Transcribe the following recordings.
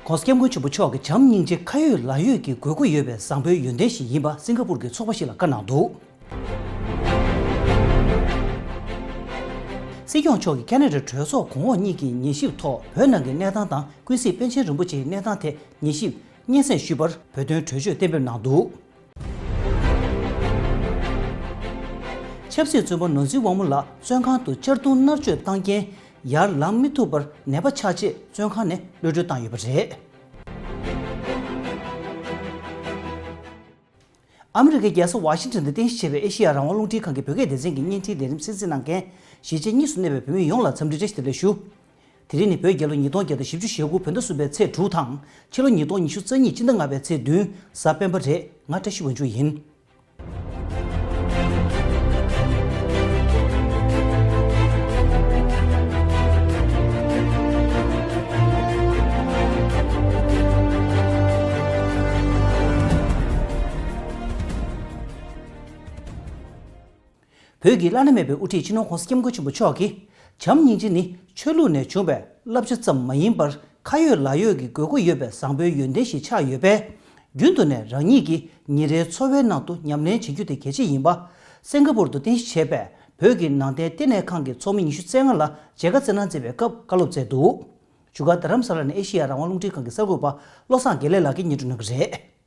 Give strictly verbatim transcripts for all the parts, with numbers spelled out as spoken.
༸གོང་ས་༸སྐྱབས་མགོན་ཆེན་པོ་མཆོག་གི་བྱམས་སྙིང་རྗེ་ཁ་ཡོད་ལག་ཡོད་ཀྱི་དགོས་མཁོ་ཡོད་པའི་བཟང་པོའི་ཡོན་ཏན་ཞིག་ཡིན་པ་སིང་ག་པུར་གྱི་ཚོགས་པ་ཞིག་ལ་བཀའ་གནང་འདུག་སྲིད་སྐྱོང་མཆོག་གིས་ཁ་ན་ཌའི་གྲོས་ཚོགས་གོང་འོག་གཉིས་ཀྱི་ཉན་ཞིབ་ཐོག་བོད་ནང་གི་གནས་སྟངས་དང་ཀུན་གཟིགས་པཎ་ཆེན་རིན་པོ་ཆེའི་གནས་སྟངས་ཐད་ཉན་ཞིབ་སྙན་སེང་ཞུས་པར་བོད་དོན་གྲོས་ཆོད་གཏན་འབེབས་གནང་འདུག་ཆབ་སྲིད་བཙོན་པ་ནོར་འཛིན་དབང་མོ་ལགས་བཙོན་ཁང་དུ་གཅར་རྡུང་མནར་གཅོད་བཏང་རྐྱེན། ཡར་ལངས་མི་ཐུབ་པར་ནད་པ་ཆགས་རྗེས་བཙོན་ཁང་ནས་གློད་གྲོལ་བཏང་ཡོད་པ་རེད། ཨ་མི་རི་ཀའི་རྒྱལ་ས་ཝ་ཤིང་ཊོན་དུ་རྟེན་གཞི་བྱས་པའི་ཨེ་ཤེ་ཡ་རང་དབང་རླུང་འཕྲིན་ཁང་གི་བོད་སྐད་སྡེ་ཚན་གྱི་བརྙན་འཕྲིན་ལས་རིམ་གསན་གཟིགས་གནང་མཁན་གཞིས་བྱེས་གཉིས་སུ་གནས་པའི་བོད་མི་ཡོངས་ལ་འཚམས་འདྲི་བཀྲ་ཤིས་བདེ་ལེགས་ཞུ། དེ་རིང་ནི་བོད་རྒྱལ་ལོ་ཉིས་སྟོང་བརྒྱ་དང་བཞི་བཅུ་ཞེ་དགུ་བོད་ཟླ་གསུམ་པའི་ཚེས་དྲུག་དང་ཕྱི་ལོ་ཉིས་སྟོང་ཉི་ཤུ་རྩ་གཉིས་སྤྱི་ཟླ་ལྔ་པའི་ཚེས་བདུན་གཟའ་སྤེན་པ་རེད། ང་བཀྲ་ཤིས་དབང་ཕྱུག་ཡིན། བོད་ཀྱི་བླ་ན་མེད་པའི་དབུ་ཁྲིད་སྤྱི་ནོར་༸གོང་ས་༸སྐྱབས་མགོན་ཆེན་པོ་མཆོག་གིས། བྱམས་སྙིང་རྗེ་ནི་ཆོས་ལུགས་ནས་བྱུང་བའི་བསླབ་བྱ་ཙམ་མ་ཡིན་པར། ཁ་ཡོད་ལག་ཡོད་ཀྱི་དགོས་མཁོ་ཡོད་པའི་བཟང་པོའི་ཡོན་ཏན་ཞིག་ཆགས་ཡོད་པས། རྒྱུན་དུ་ནས་རང་ཉིད་ཀྱི་ཉིན་རེའི་འཚོ་བའི་ནང་དུ་ཉམས་ལེན་བྱེད་རྒྱུ་དེ་གལ་ཆེ་ཡིན་པ། སིང་ག་པུར་དུ་རྟེན་གཞི་བྱས་པའི་བོད་ཀྱི་ནང་བསྟན་ལྟེ་གནས་ཁང་གི་ཚོགས་མི་ཉི་ཤུ་རྩ་ལྔ་ལ་མཇལ་ཁ་བསྩལ་གནང་མཛད་པའི་སྐབས་བཀའ་སློབ་སྩལ་འདུག་བཞུགས་སྒར་རྡ་རམ་ས་ལ་ནས་ཨེ་ཤེ་ཡ་རང་དབང་རླུང་འཕྲིན་ཁང་གི་གསར་འགོད་པ་བློ་བཟང་དགེ་ལེགས་ལགས་ཀྱིས་སྙན་སྒྲོན་གནང་གི་རེད།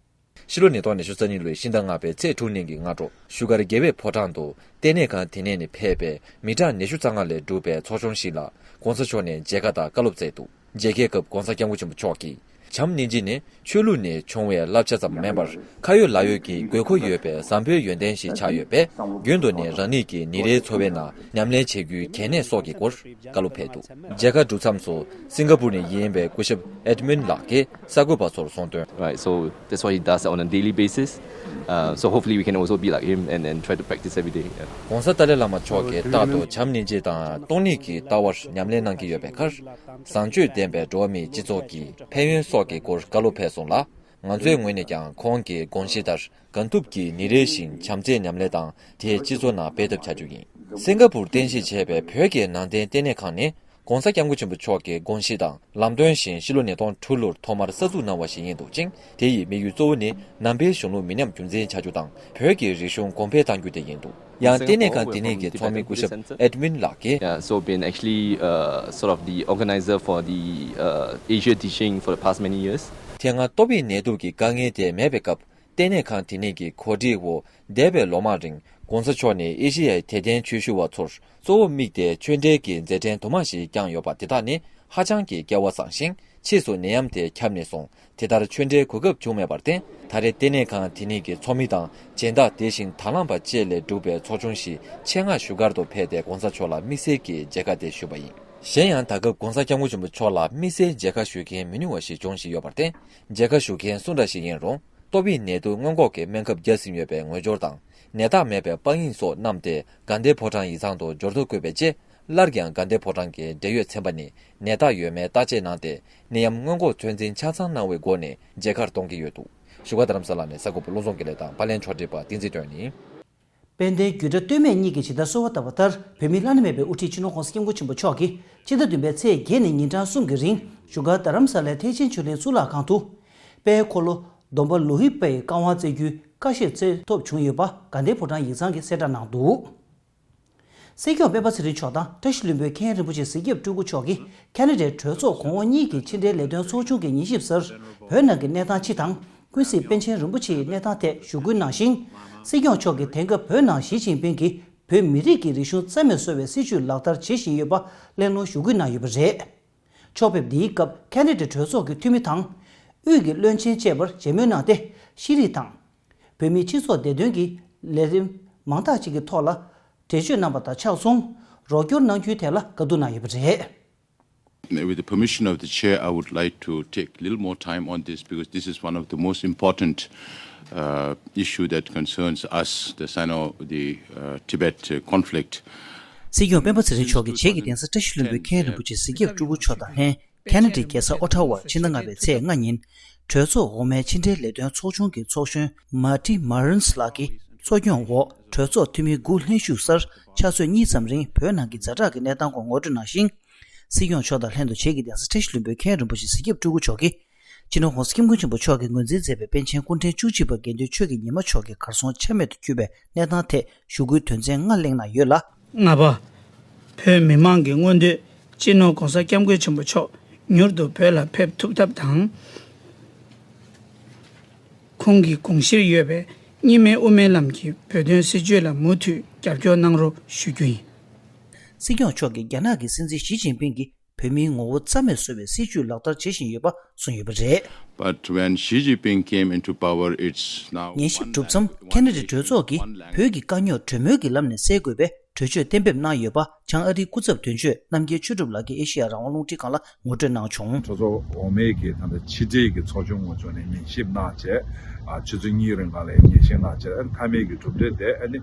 ཕྱི་ལོ་ཉིས་སྟོང་ཉི་ཤུ་རྩ་གཉིས་ལོའི་ཕྱི་ཟླ་ལྔ་པའི་ཚེས་དྲུག་ཉིན་གྱི་སྔ་དྲོ་བཞུགས་སྒར་རྒྱལ་བའི་ཕོ་བྲང་དུ་ལྟེ་གནས་ཁང་དེ་ནས་ནས་ཕེབས་པའི་མི་གྲངས་ཉི་ཤུ་རྩ་ལྔ་ལས་གྲུབ་པའི་ཚོགས་ཆུང་ཞིག་ལ་༸གོང་ས་མཆོག་ནས་མཇལ་ཁ་དང་བཀའ་སློབ་སྩལ་འདུག་མཇལ་ཁའི་སྐབས་༸གོང་ས་༸སྐྱབས་མགོན་ཆེན་པོ་མཆོག་གིས། བྱམས་སྙིང་རྗེ་ནི་ཆོས་ལུགས་ནས་བྱུང་བའི་བསླབ་བྱ་ཙམ་མིན་པར། ཁ་ཡོད་ལག་ཡོད་ཀྱི་དགོས་མཁོ་ཡོད་པའི་བཟང་པོའི་ཡོན་ཏན་ཞིག་ཆགས་ཡོད་པས། རྒྱུན་དུ་ནས་རང་ཉིད་ཀྱི་ཉིན་རེའི་འཚོ་བའི་ནང་ཉམས་ལེན་བྱེད་རྒྱུའི་གལ་གནད་སོགས་ཀྱི་སྐོར་བཀའ་སློབ་ཕེབས་འདུག་མཇལ་ཁ་གྲུབ་མཚམས་སུ་སིང་ག་པུར་ནས་ཡིན་པའི་སྐུ་ཞབས་ཨེད་མུན་ལགས་ཀྱིས་གསར་འགོད་པ་ཚོར་གསུངས་དོན། Right, so that's what he does on a daily basis. Uh, so hopefully we can also be like him and, and try to practice every day. Yeah. ༸གོང་ས་ཏཱ་ལའི་བླ་མ་མཆོག་གིས་རྟག་ཏུ་བྱམས་སྙིང་རྗེ་དང་སྟོང་ཉིད་ཀྱི་ལྟ་བར་ཉམས་ལེན་གནང་གི་ཡོད་པའི་ཁར། བཟང་སྤྱོད་ལྡན་པའི་འགྲོ་བ་མིའི་སྤྱི་ཚོགས་ཀྱི་ཕན་ཡོན་སོགས་ཀྱི་སྐོར་བཀའ་སློབ་ཕེབས་སོང་ལ། ང་ཚོའི་ངོས་ནས་ཀྱང་ཁོང་གི་དགོངས་གཞི་ལྟར་གང་ཐུབ་ཀྱིས་ཉིན་རེ་བཞིན་བྱམས་བརྩེའི་ཉམས་ལེན་དང་དེའི་སྤྱི་ཚོགས་ནང་སྤེལ་ཐབས་བྱ་རྒྱུ་ཡིན། སིང་ག་པུར་རྟེན་གཞི་བྱས་པའི་བོད་ཀྱི་ནང་བསྟན་ལྟེ་གནས་ཁང་ནི་༸གོང་ས་༸སྐྱབས་མགོན་ཆེན་པོ་མཆོག་གི་དགོངས་གཞི་དང་ལམ་སྟོན་བཞིན་ཕྱི་ལོ་ཉིས་སྟོང་དྲུག་ལོར་ཐོག་མར་གསར་འཛུགས་གནང་བ་ཞིག་ཡིན་འདུག་ཅིང་། དེ་ཡི་དམིགས་ཡུལ་གཙོ་བོ་ནི་ནང་པའི་གཞུང་ལུགས་མི་ཉམས་རྒྱུན་འཛིན་བྱ་རྒྱུ་དང་བོད་ཀྱི་རིག་གཞུང་གོང་འཕེལ་གཏང་རྒྱུ་དེ་ཡིན་འདུག་ཡང་ལྟེ་གནས་ཁང་དེ་ནས་ཀྱི་ཚོགས་མི་སྐུ་ཞབས་ཨེད་མུན་ལགས་ཀྱིས། Yeah, so been actually uh, sort of the organizer for the uh, Asia teaching for the past many years. དེ་སྔ་ཏོག་དབྱིབས་ནད་དུག་གི་དཀའ་ངལ་དེ་མེད་པའི་སྐབས། ལྟེ་གནས་ཁང་དེ་ནས་ཀྱི་གོ་སྒྲིག་འོག་འདས་པའི་ལོ་མང་རིང་༸གོང་ས་མཆོག་ནས་ཨེ་ཤེ་ཡའི་དད་ལྡན་ཆོས་ཞུ་བ་ཚོར་གཙོ་བོ་དམིགས་ཏེ་ཆོས་འབྲེལ་གྱི་མཛད་འཕྲིན་དུ་མ་ཞིག་བསྐྱངས་ཡོད་པ་དེ་དག་ནི་ཧ་ཅང་གི་སྐལ་བ་བཟང་ཞིང་། ཕྱིས་སུ་ནད་ཡམས་དེ་ཁྱབ་ནས་བཟུང་དེ་ལྟར་ཆོས་འབྲེལ་གོ་སྐབས་བྱུང་མེད་པར་བརྟེན། ད་རེས་ལྟེ་གནས་ཁང་དེ་ཉིད་ཀྱི་ཚོགས་མི་དང་སྦྱིན་བདག་དེ་བཞིན་དང་བླངས་པ་བཅས་ལས་གྲུབ་པའི་ཚོགས་ཆུང་ཞིག་ཆེད་མངགས་བཞུགས་སྒར་དུ་ཕེབས་ཏེ་༸གོང་ས་མཆོག་ལ་དམིགས་བསལ་གྱི་མཇལ་ཁ་དེ་ཞུས་པ་ཡིན། གཞན་ཡང་ད་སྐབས་༸གོང་ས་༸སྐྱབས་མགོན་ཆེན་པོ་མཆོག་ལ་དམིགས་བསལ་མཇལ་ཁ་ཞུ་མཁན་མི་ཉུང་བ་ཞིག་འབྱུང་བཞིན་ཡོད་པར་བརྟེན། མཇལ་ཁ་ཞུ་མཁན་སུ་འདྲ་ཞིག་ཡིན་རུང་ཏོག་དབྱིབས་ནད་དུག་སྔོན་འགོག་གི་སྨན་ཁབ་བརྒྱབ་ཟིན་ཡོད་པའི་ངོས་སྦྱོར་དང་ནད་རྟགས་མེད་པའི་དཔང་ཡིག་སོགས་བསྣམས་ཏེ་དགའ་ལྡན་ཕོ་བྲང་ཡིག་ཚང་དུ་འབྱོར་ཐོ་བཀོད་པའི་རྗེས། སླར་ཡང་དགའ་ལྡན་ཕོ་བྲང་གི་འབྲེལ་ཡོད་ཚན་པ་ནས་ནད་རྟགས་ཡོད་མེད་བརྟག་དཔྱད་གནང་སྟེ། ནད་ཡམས་སྔོན་འགོག་ཚོད་འཛིན་ཆ་ཚང་གནང་བའི་སྒོ་ནས་མཇལ་ཁར་གཏོང་གི་ཡོད་འདུག་བཞུགས་སྒར་རྡ་རམ་ས་ལ་ནས་གསར་འགོད་པ་བློ་བཟང་དགེ་ལེགས་དང་པར་ལེན་ཕྱོགས་སྒྲིག་པ་བསྟན་འཛིན་དོན་གཉིས། དཔལ་ལྡན་རྒྱུད་གྲྭ་སྟོད་སྨད་གཉིས་ཀྱི་ཇི་ལྟར་གསོལ་བ་བཏབ་པ་ལྟར། བོད་མིའི་བླ་ན་མེད་པའི་དབུ་ཁྲིད་སྤྱི་ནོར་༸གོང་ས་༸སྐྱབས་མགོན་ཆེན་པོ་མཆོག་གིས་ཕྱི་ཟླ་བདུན་པའི་ཚེས་བརྒྱད་ནས་ཉིན་གྲངས་གསུམ་གྱི་རིང་བཞུགས་སྒར་རྡ་རམ་ས་ལའི་ཐེག་ཆེན་ཆོས་གླིང་གཙུག་ལག་ཁང་དུ། དཔལ་འཁོར་ལོ་སྡོམ་པ་ལོ་ཧི་པ་ཡི་བཀའ་དབང་སྩལ་རྒྱུའི་བཀའ་བཞེས་སྩལ་ཐོབ་བྱུང་ཡོད་པ་དགའ་ལྡན་ཕོ་བྲང་ཡིག་ཚང་གིས་གསལ་བསྒྲགས་གནང་འདུག་སྲིད་སྐྱོང་སྤེན་པ་ཚེ་རིང་མཆོག་དང་བཀྲ་ཤིས་ལྷུན་པོའི་མཁན་རིན་པོ་ཆེ་གཟིགས་རྒྱབ་སྤྲུལ་སྐུ་མཆོག་གིས་ཁ་ན་ཌའི་གྲོས་ཚོགས་གོང་འོག་གཉིས་ཀྱི་ཕྱི་འབྲེལ་ལས་དོན་ཚོགས་ཆུང་གི་ཉན་ཞིབ་སར་བོད་ནང་གི་གནས་སྟངས་སྤྱི་དང་ཀུན་གཟིགས་པཎ་ཆེན་རིན་པོ་ཆེའི་གནས་སྟངས་ཐད་ཞུ་སྐུལ་གནང་ཞིང་། སྲིད་སྐྱོང་མཆོག་གིས་དེང་སྐབས་བོད་ནང་ཞི་ཅིན་ཕིང་གིས་བོད་མི་རིགས་ཀྱི་རིག་གཞུང་རྩ་མེད་བཟོ་བའི་སྲིད་བྱུས་ལག་བསྟར་བྱེད་བཞིན་ཡོད་པ་གླེང་སློང་ཞུ་སྐུལ་གནང་ཡོད་པ་རེད། ཕྱོགས་ཕེབས་འདིའི་སྐབས་ཁ་ན་ཌའི་གྲོས་ཚོགས་ཀྱི་འཐུས་མི་དང་། དབུས་ཀྱི་བློན་ཆེན་བཅས་པར་མཇལ་མོལ་གནང་སྟེ་ཤེས་རིག་དང་། བོད་མིའི་སྤྱི་ཚོགས་བདེ་དོན་གྱི་ལས་རིམ་མང་དག་ཅིག་གི་ཐོག་ལ་འགྲེལ་བརྗོད་གནང་པ་དང་ཕྱག་མཚོན་རོགས་སྐྱོར་གནང་རྒྱུའི་ཐད་ལ་བཀའ་བསྡུར་གནང་ཡོད་པ་རེད། With the permission of the chair, I would like to take a little more time on this because this is one of the most important uh, issue that concerns us, the Sino, the uh, Tibet uh, conflict. སྲིད་སྐྱོང་སྤེན་པ་ཚེ་རིང་མཆོག་གིས་བྱེས་ཀྱི་གདན་ས་བཀྲ་ཤིས་ལྷུན་པོའི་མཁན་རིན་པོ་ཆེ་གཟིགས་རྒྱབ་སྤྲུལ་སྐུ་མཆོག་དང་ལྷན། ཁ་ན་ཌའི་རྒྱལ་ས་ཨོ་ཊ་ཝར་ཕྱི་ཟླ་ལྔ་པའི་ཚེས་ལྔ་ཉིན། གྲོས་ཚོགས་འོག་མའི་ཕྱི་འབྲེལ་ལས་དོན་ཚོགས་ཆུང་གི་ཚོགས་གཞོན་མར་ཊི་མར་རན་སི་ལགས་ཀྱི་གཙོ་སྐྱོང་འོག་གྲོས་ཚོགས་འཐུས་མི་དགུ་ལྷན་ཞུགས་སར་ཕྱག་ཚོད་གཉིས་ཙམ་རིང་བོད་ནང་གི་ཛ་དྲག་གི་གནས་སྟངས་སྐོར་ངོ་སྤྲོད་གནང་ཞིང་། སྲིད་སྐྱོང་མཆོག་དང་ལྷན་དུ་བྱེས་ཀྱི་གདན་ས་བཀྲ་ཤིས་ལྷུན་པོའི་མཁན་རིན་པོ་ཆེ་གཟིགས་རྒྱབ་སྤྲུལ་སྐུ་མཆོག་གིས། སྤྱི་ནོར་༸གོང་ས་༸སྐྱབས་མགོན་ཆེན་པོ་མཆོག་གིས་ངོས་འཛིན་མཛད་པའི་པཎ་ཆེན་སྐུ་ཕྲེང་བཅུ་གཅིག་པ་དགེ་འདུན་ཆོས་ཀྱི་ཉི་མ་མཆོག་གི་གར་སོང་ཆ་མེད་དུ་གྱུར་པའི་གནས་སྟངས་ཐད་ཞུ་སྐུལ་དོན་ཚན་ལྔ་གླེང་གནང་ཡོད་ལ། ལྔ་པ། བོད་མི་མང་གི་མངོན་འདོད་སྤྱི་ནོར་༸གོང་ས་༸སྐྱབས་མགོན་ཆེན་པོ་མཆོག་མྱུར་དུ་བོད་ལ་ཕེབས་ཐུབ་ཐབས་དང་། ཁོང་གི་དགོངས་གཞིར་ཡོད་པའི་གཉིས་སྨན་དབུ་མའི་ལམ་གྱི་བོད་དོན་སྲིད་བྱུས་ལ་མུ་མཐུད་རྒྱབ་སྐྱོར་གནང་རོགས་ཞུ་རྒྱུ་ཡིན། སྲིད་སྐྱོང་མཆོག་གིས་རྒྱ་ནག་གི་སྲིད་འཛིན་ཞི་ཅིན་ཕིང་གིས་བོད་མིའི་ངོ་བོ་རྩ་མེད་བཟོ་བའི་སྲིད་བྱུས་ལག་བསྟར་བྱེད་བཞིན་ཡོད་པ་གསུངས་ཡོད་པ་རེད། But when Xi Jinping came into power, it's now ཉན་ཞིབ་གྲུབ་མཚམས། ཁེ་ན་ཌའི་གྲོས་ཚོགས་ཀྱིས་བོད་ཀྱི་དཀའ་རྙོག་གྲོས་མོལ་གྱི་ལམ་ནས་སེལ་དགོས་པའི་གྲོས་ཆོད་གཏན་འབེབས་གནང་ཡོད་པ། བྱང་ཨ་རིའི་སྐུ་ཚབ་དོན་གཅོད་རྣམ་རྒྱལ་ཆོས་གྲུབ་ལགས་ཀྱིས་ཨེ་ཤེ་ཡ་རང་དབང་རླུང་འཕྲིན་ཁང་ལ་ངོ་སྤྲོད་གནང་བྱུང་། གྲོས་ཚོགས་འོག་མའི་གི་ད་ལྟ་ཕྱི་འབྲེལ་གྱི་ཚོགས་ཆུང་ངོས་ཕྱོགས་ནས་ཉན་ཞིབ་གནང་བྱས། ཨ། ཆུ་ཚོད་གཉིས་རིང་ག་ལ་ཉན་ཞིབ་གནང་བྱས། ཨ། མཐའ་མའི་གི་གྲུབ་འབྲས་དེ། ཨ་ནི་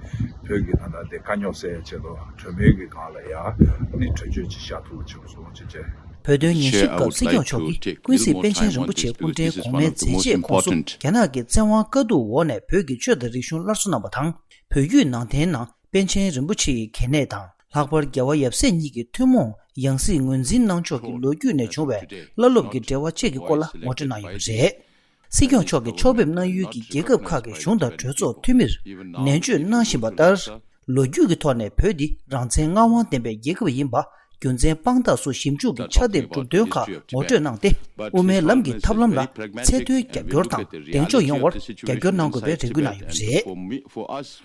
བོད་ཀྱི་ད་ལྟ་དེ་དཀའ་རྙོག་སེལ་ཡ་ཆེད་དུ་གྲོས་མོལ་གྱི་སྒང་ལ་ཡ། ཨ་ནི་གྲོས་ཆོད་ཅིག་བཞག་ཐུབ་པ་བྱུང་སོང་ཅེས་བྱས། བོད་དོན་ཉན་ཞིབ་སྐབས་སྲིད་སྐྱོང་མཆོག་གིས་ཀུན་གཟིགས་པཎ་ཆེན་རིན་པོ་ཆེ་སྐུ་ཕྲེང་གོང་མའི་མཛད་རྗེས་ཁོངས་སུ་རྒྱ་ནག་གི་བཙན་དབང་དཀའ་སྡུག་འོག་ནས་བོད་ཀྱི་ཆོས་དང་རིག་གཞུང་སླར་གསོ་གནང་བ་དང་། བོད་བརྒྱུད་ནང་བསྟན་ནང་པཎ་ཆེན་རིན་པོ་ཆེ་ཡི་གལ་གནད་དང་། ལྷག་པར་རྒྱལ་བ་ཡབ་སྲས་གཉིས་ཀྱི་ཐུན་མོང་ཡང་སྲིད་ངོས་འཛིན་གནང་ཕྱོགས་ཀྱི་ལོ་རྒྱུས་ནས་བྱུང་བའི་བླ་སློབ་ཀྱི་འབྲེལ་བ་བཅས་ཀྱི་སྐོར་ལ་ངོ་སྤྲོད་གནང་ཡོད་པ་རེད། སྲིད་སྐྱོང་མཆོག་གིས་ཕྱོགས་ཕེབས་གནང་ཡུལ་གྱི་རྒྱལ་ཁབ་ཁག་གི་གཞུང་དང་གྲོས་ཚོགས་འཐུས་མིར་ནན་བརྗོད་གནང་བཞིན་པ་ལྟར། ལོ་རྒྱུས་ཀྱི་ཐོག་ནས་བོད་འདི་རང་བཙན་མངའ་དབང་ལྡན་པའི་རྒྱལ་ཁབ་ཡིན་པ་རྒྱུ་མཚན་དཔང་རྟགས་སུ་ཞིབ་འཇུག་གི་ཕྱག་དེབ་གྲུབ་དོན་ཁག་ངོ་སྤྲོད་གནང་སྟེ། དབུ་མའི་ལམ་གྱི་ཐབས་ལམ་ལ་ཚད་མཐོའི་རྒྱབ་སྐྱོར་དང་གདེང་འཇོག་ཡོང་བར་རྒྱབ་སྐྱོར་གནང་དགོས་པའི་རེ་སྐུལ་གནང་ཡོད་པ་རེད།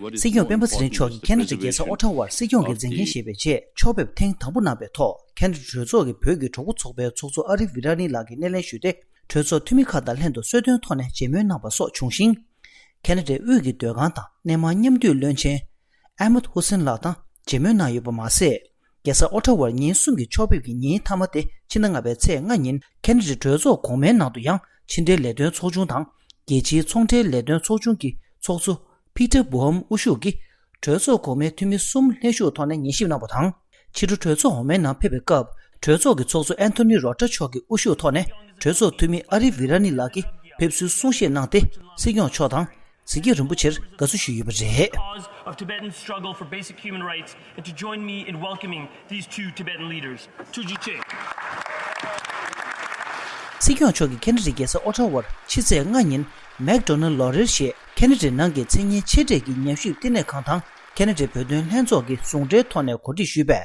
སྲིད་སྐྱོང་སྤེན་པ་ཚེ་རིང་མཆོག་གིས་ཁེ་ན་ཌའི་རྒྱལ་ས་ཨོ་ཊ་ཝར་སྲིད་སྐྱོང་གི་མཛད་འགན་བཞེས་པའི་རྗེས་ཕྱོགས་ཕེབས་ཐེངས་དང་པོ་གནང་བའི་ཐོག་ཁེ་ན་ཌའི་གྲོས་ཚོགས་ཀྱི་བོད་ཀྱི་གྲོགས་པོ་ཚོགས་པའི་ཚོགས་གཙོ་ཨ་རིབ་བི་ར་ནི་ལགས་ཀྱིས་སྣེ་ལེན་ཞུས་ཏེ། གྲོས་ཚོགས་འཐུས་མི་ཁག་དང་ལྷན་དུ་གསོལ་སྟོན་ཐོག་ནས་མཇལ་མོལ་གནང་བ་སོགས་བྱུང་ཞིང་། ཁེ་ན་ཌའི་དབུས་ཀྱི་སྡོད་ཁང་དང་སྣེ་མང་མཉམ་འདུས་བློན་ཆེན་ཨ་མད་ཧུ་སེན་ལགས་དང་མཇལ་མོལ་གནང་ཡོད་པ་མ་ཟད། རྒྱལ་ས་ཨོ་ཊ་ཝར་ཉིན་གསུམ་གྱི་ཕྱོགས་ཕེབས་ཀྱི་ཉིན་མཐའ་མ་སྟེ་ཕྱི་ཟླ་ལྔ་པའི་ཚེས་ལྔ་ཉིན་ཁེ་ན་ཌའི་གྲོས་ཚོགས་གོང་མའི་ནང་དུ་ཡང་ཕྱི་འབྲེལ་ལས་དོན་ཚོགས་ཆུང་དང་། རྒྱལ་སྤྱིའི་ཚོང་འབྲེལ་ལས་དོན་ཚོགས་ཆུང་གི་ཚོགས་གཙོ་ཕི་ཏར་བྷོ་ཧམ་དབུ་བཞུགས་ཀྱིས་གྲོས་ཚོགས་གོང་མའི་འཐུས་མི་གསུམ་ལྷན་ཞུགས་ཐོག་ནས་ཉན་ཞིབ་གནང་བ་དང་། ཕྱི་དྲོ་གྲོས་ཚོགས་འོག་མའི་ནང་ཕེབས་པའི་སྐབས། གྲོས་ཚོགས་ཀྱི་ཚོགས་གཙོ་ཨན་ཐོ་ནི་རོ་ཏྲ་མཆོག་གི་དབུ་བཞུགས་ཐོག་ནས་གྲོས་ཚོགས་འཐུས་མི་ཨ་རི་ཝི་ར་ནི་ལགས་ཀྱིས་ཕེབས་བསུའི་གསུང་བཤད་གནང་སྟེ། སྲིད་སྐྱོང་མཆོག་དང་། གཟིགས་རྒྱབ་རིན་པོ་ཆེར་དགའ་བསུ་ཞུས་ཡོད་པ་རེད། Cause of Tibetan struggle for basic human rights and to join me in welcoming these two Tibetan leaders. Tuji Che. སྲིད་སྐྱོང་མཆོག་གིས་ཁེ་ན་ཌའི་རྒྱལ་ས་ཨོ་ཊ་ཝར་ཕྱི་ཚེས་ལྔ་ཉིན་མེག་ཌོ་ནལ་ལོ་རེལ་ཞེས་ཁེ་ན་ཌའི་ནང་གི་མཚན་སྙན་ཆེ་གྲས་ཀྱི་ཉམས་ཞིབ་བསྟི་གནས་ཁང་དང་ཁེ་ན་ཌའི་བོད་དོན་ལྷན་ཚོགས་ཀྱིས་ཟུང་འབྲེལ་ཐོག་ནས་གོ་སྒྲིག་ཞུས་པའི་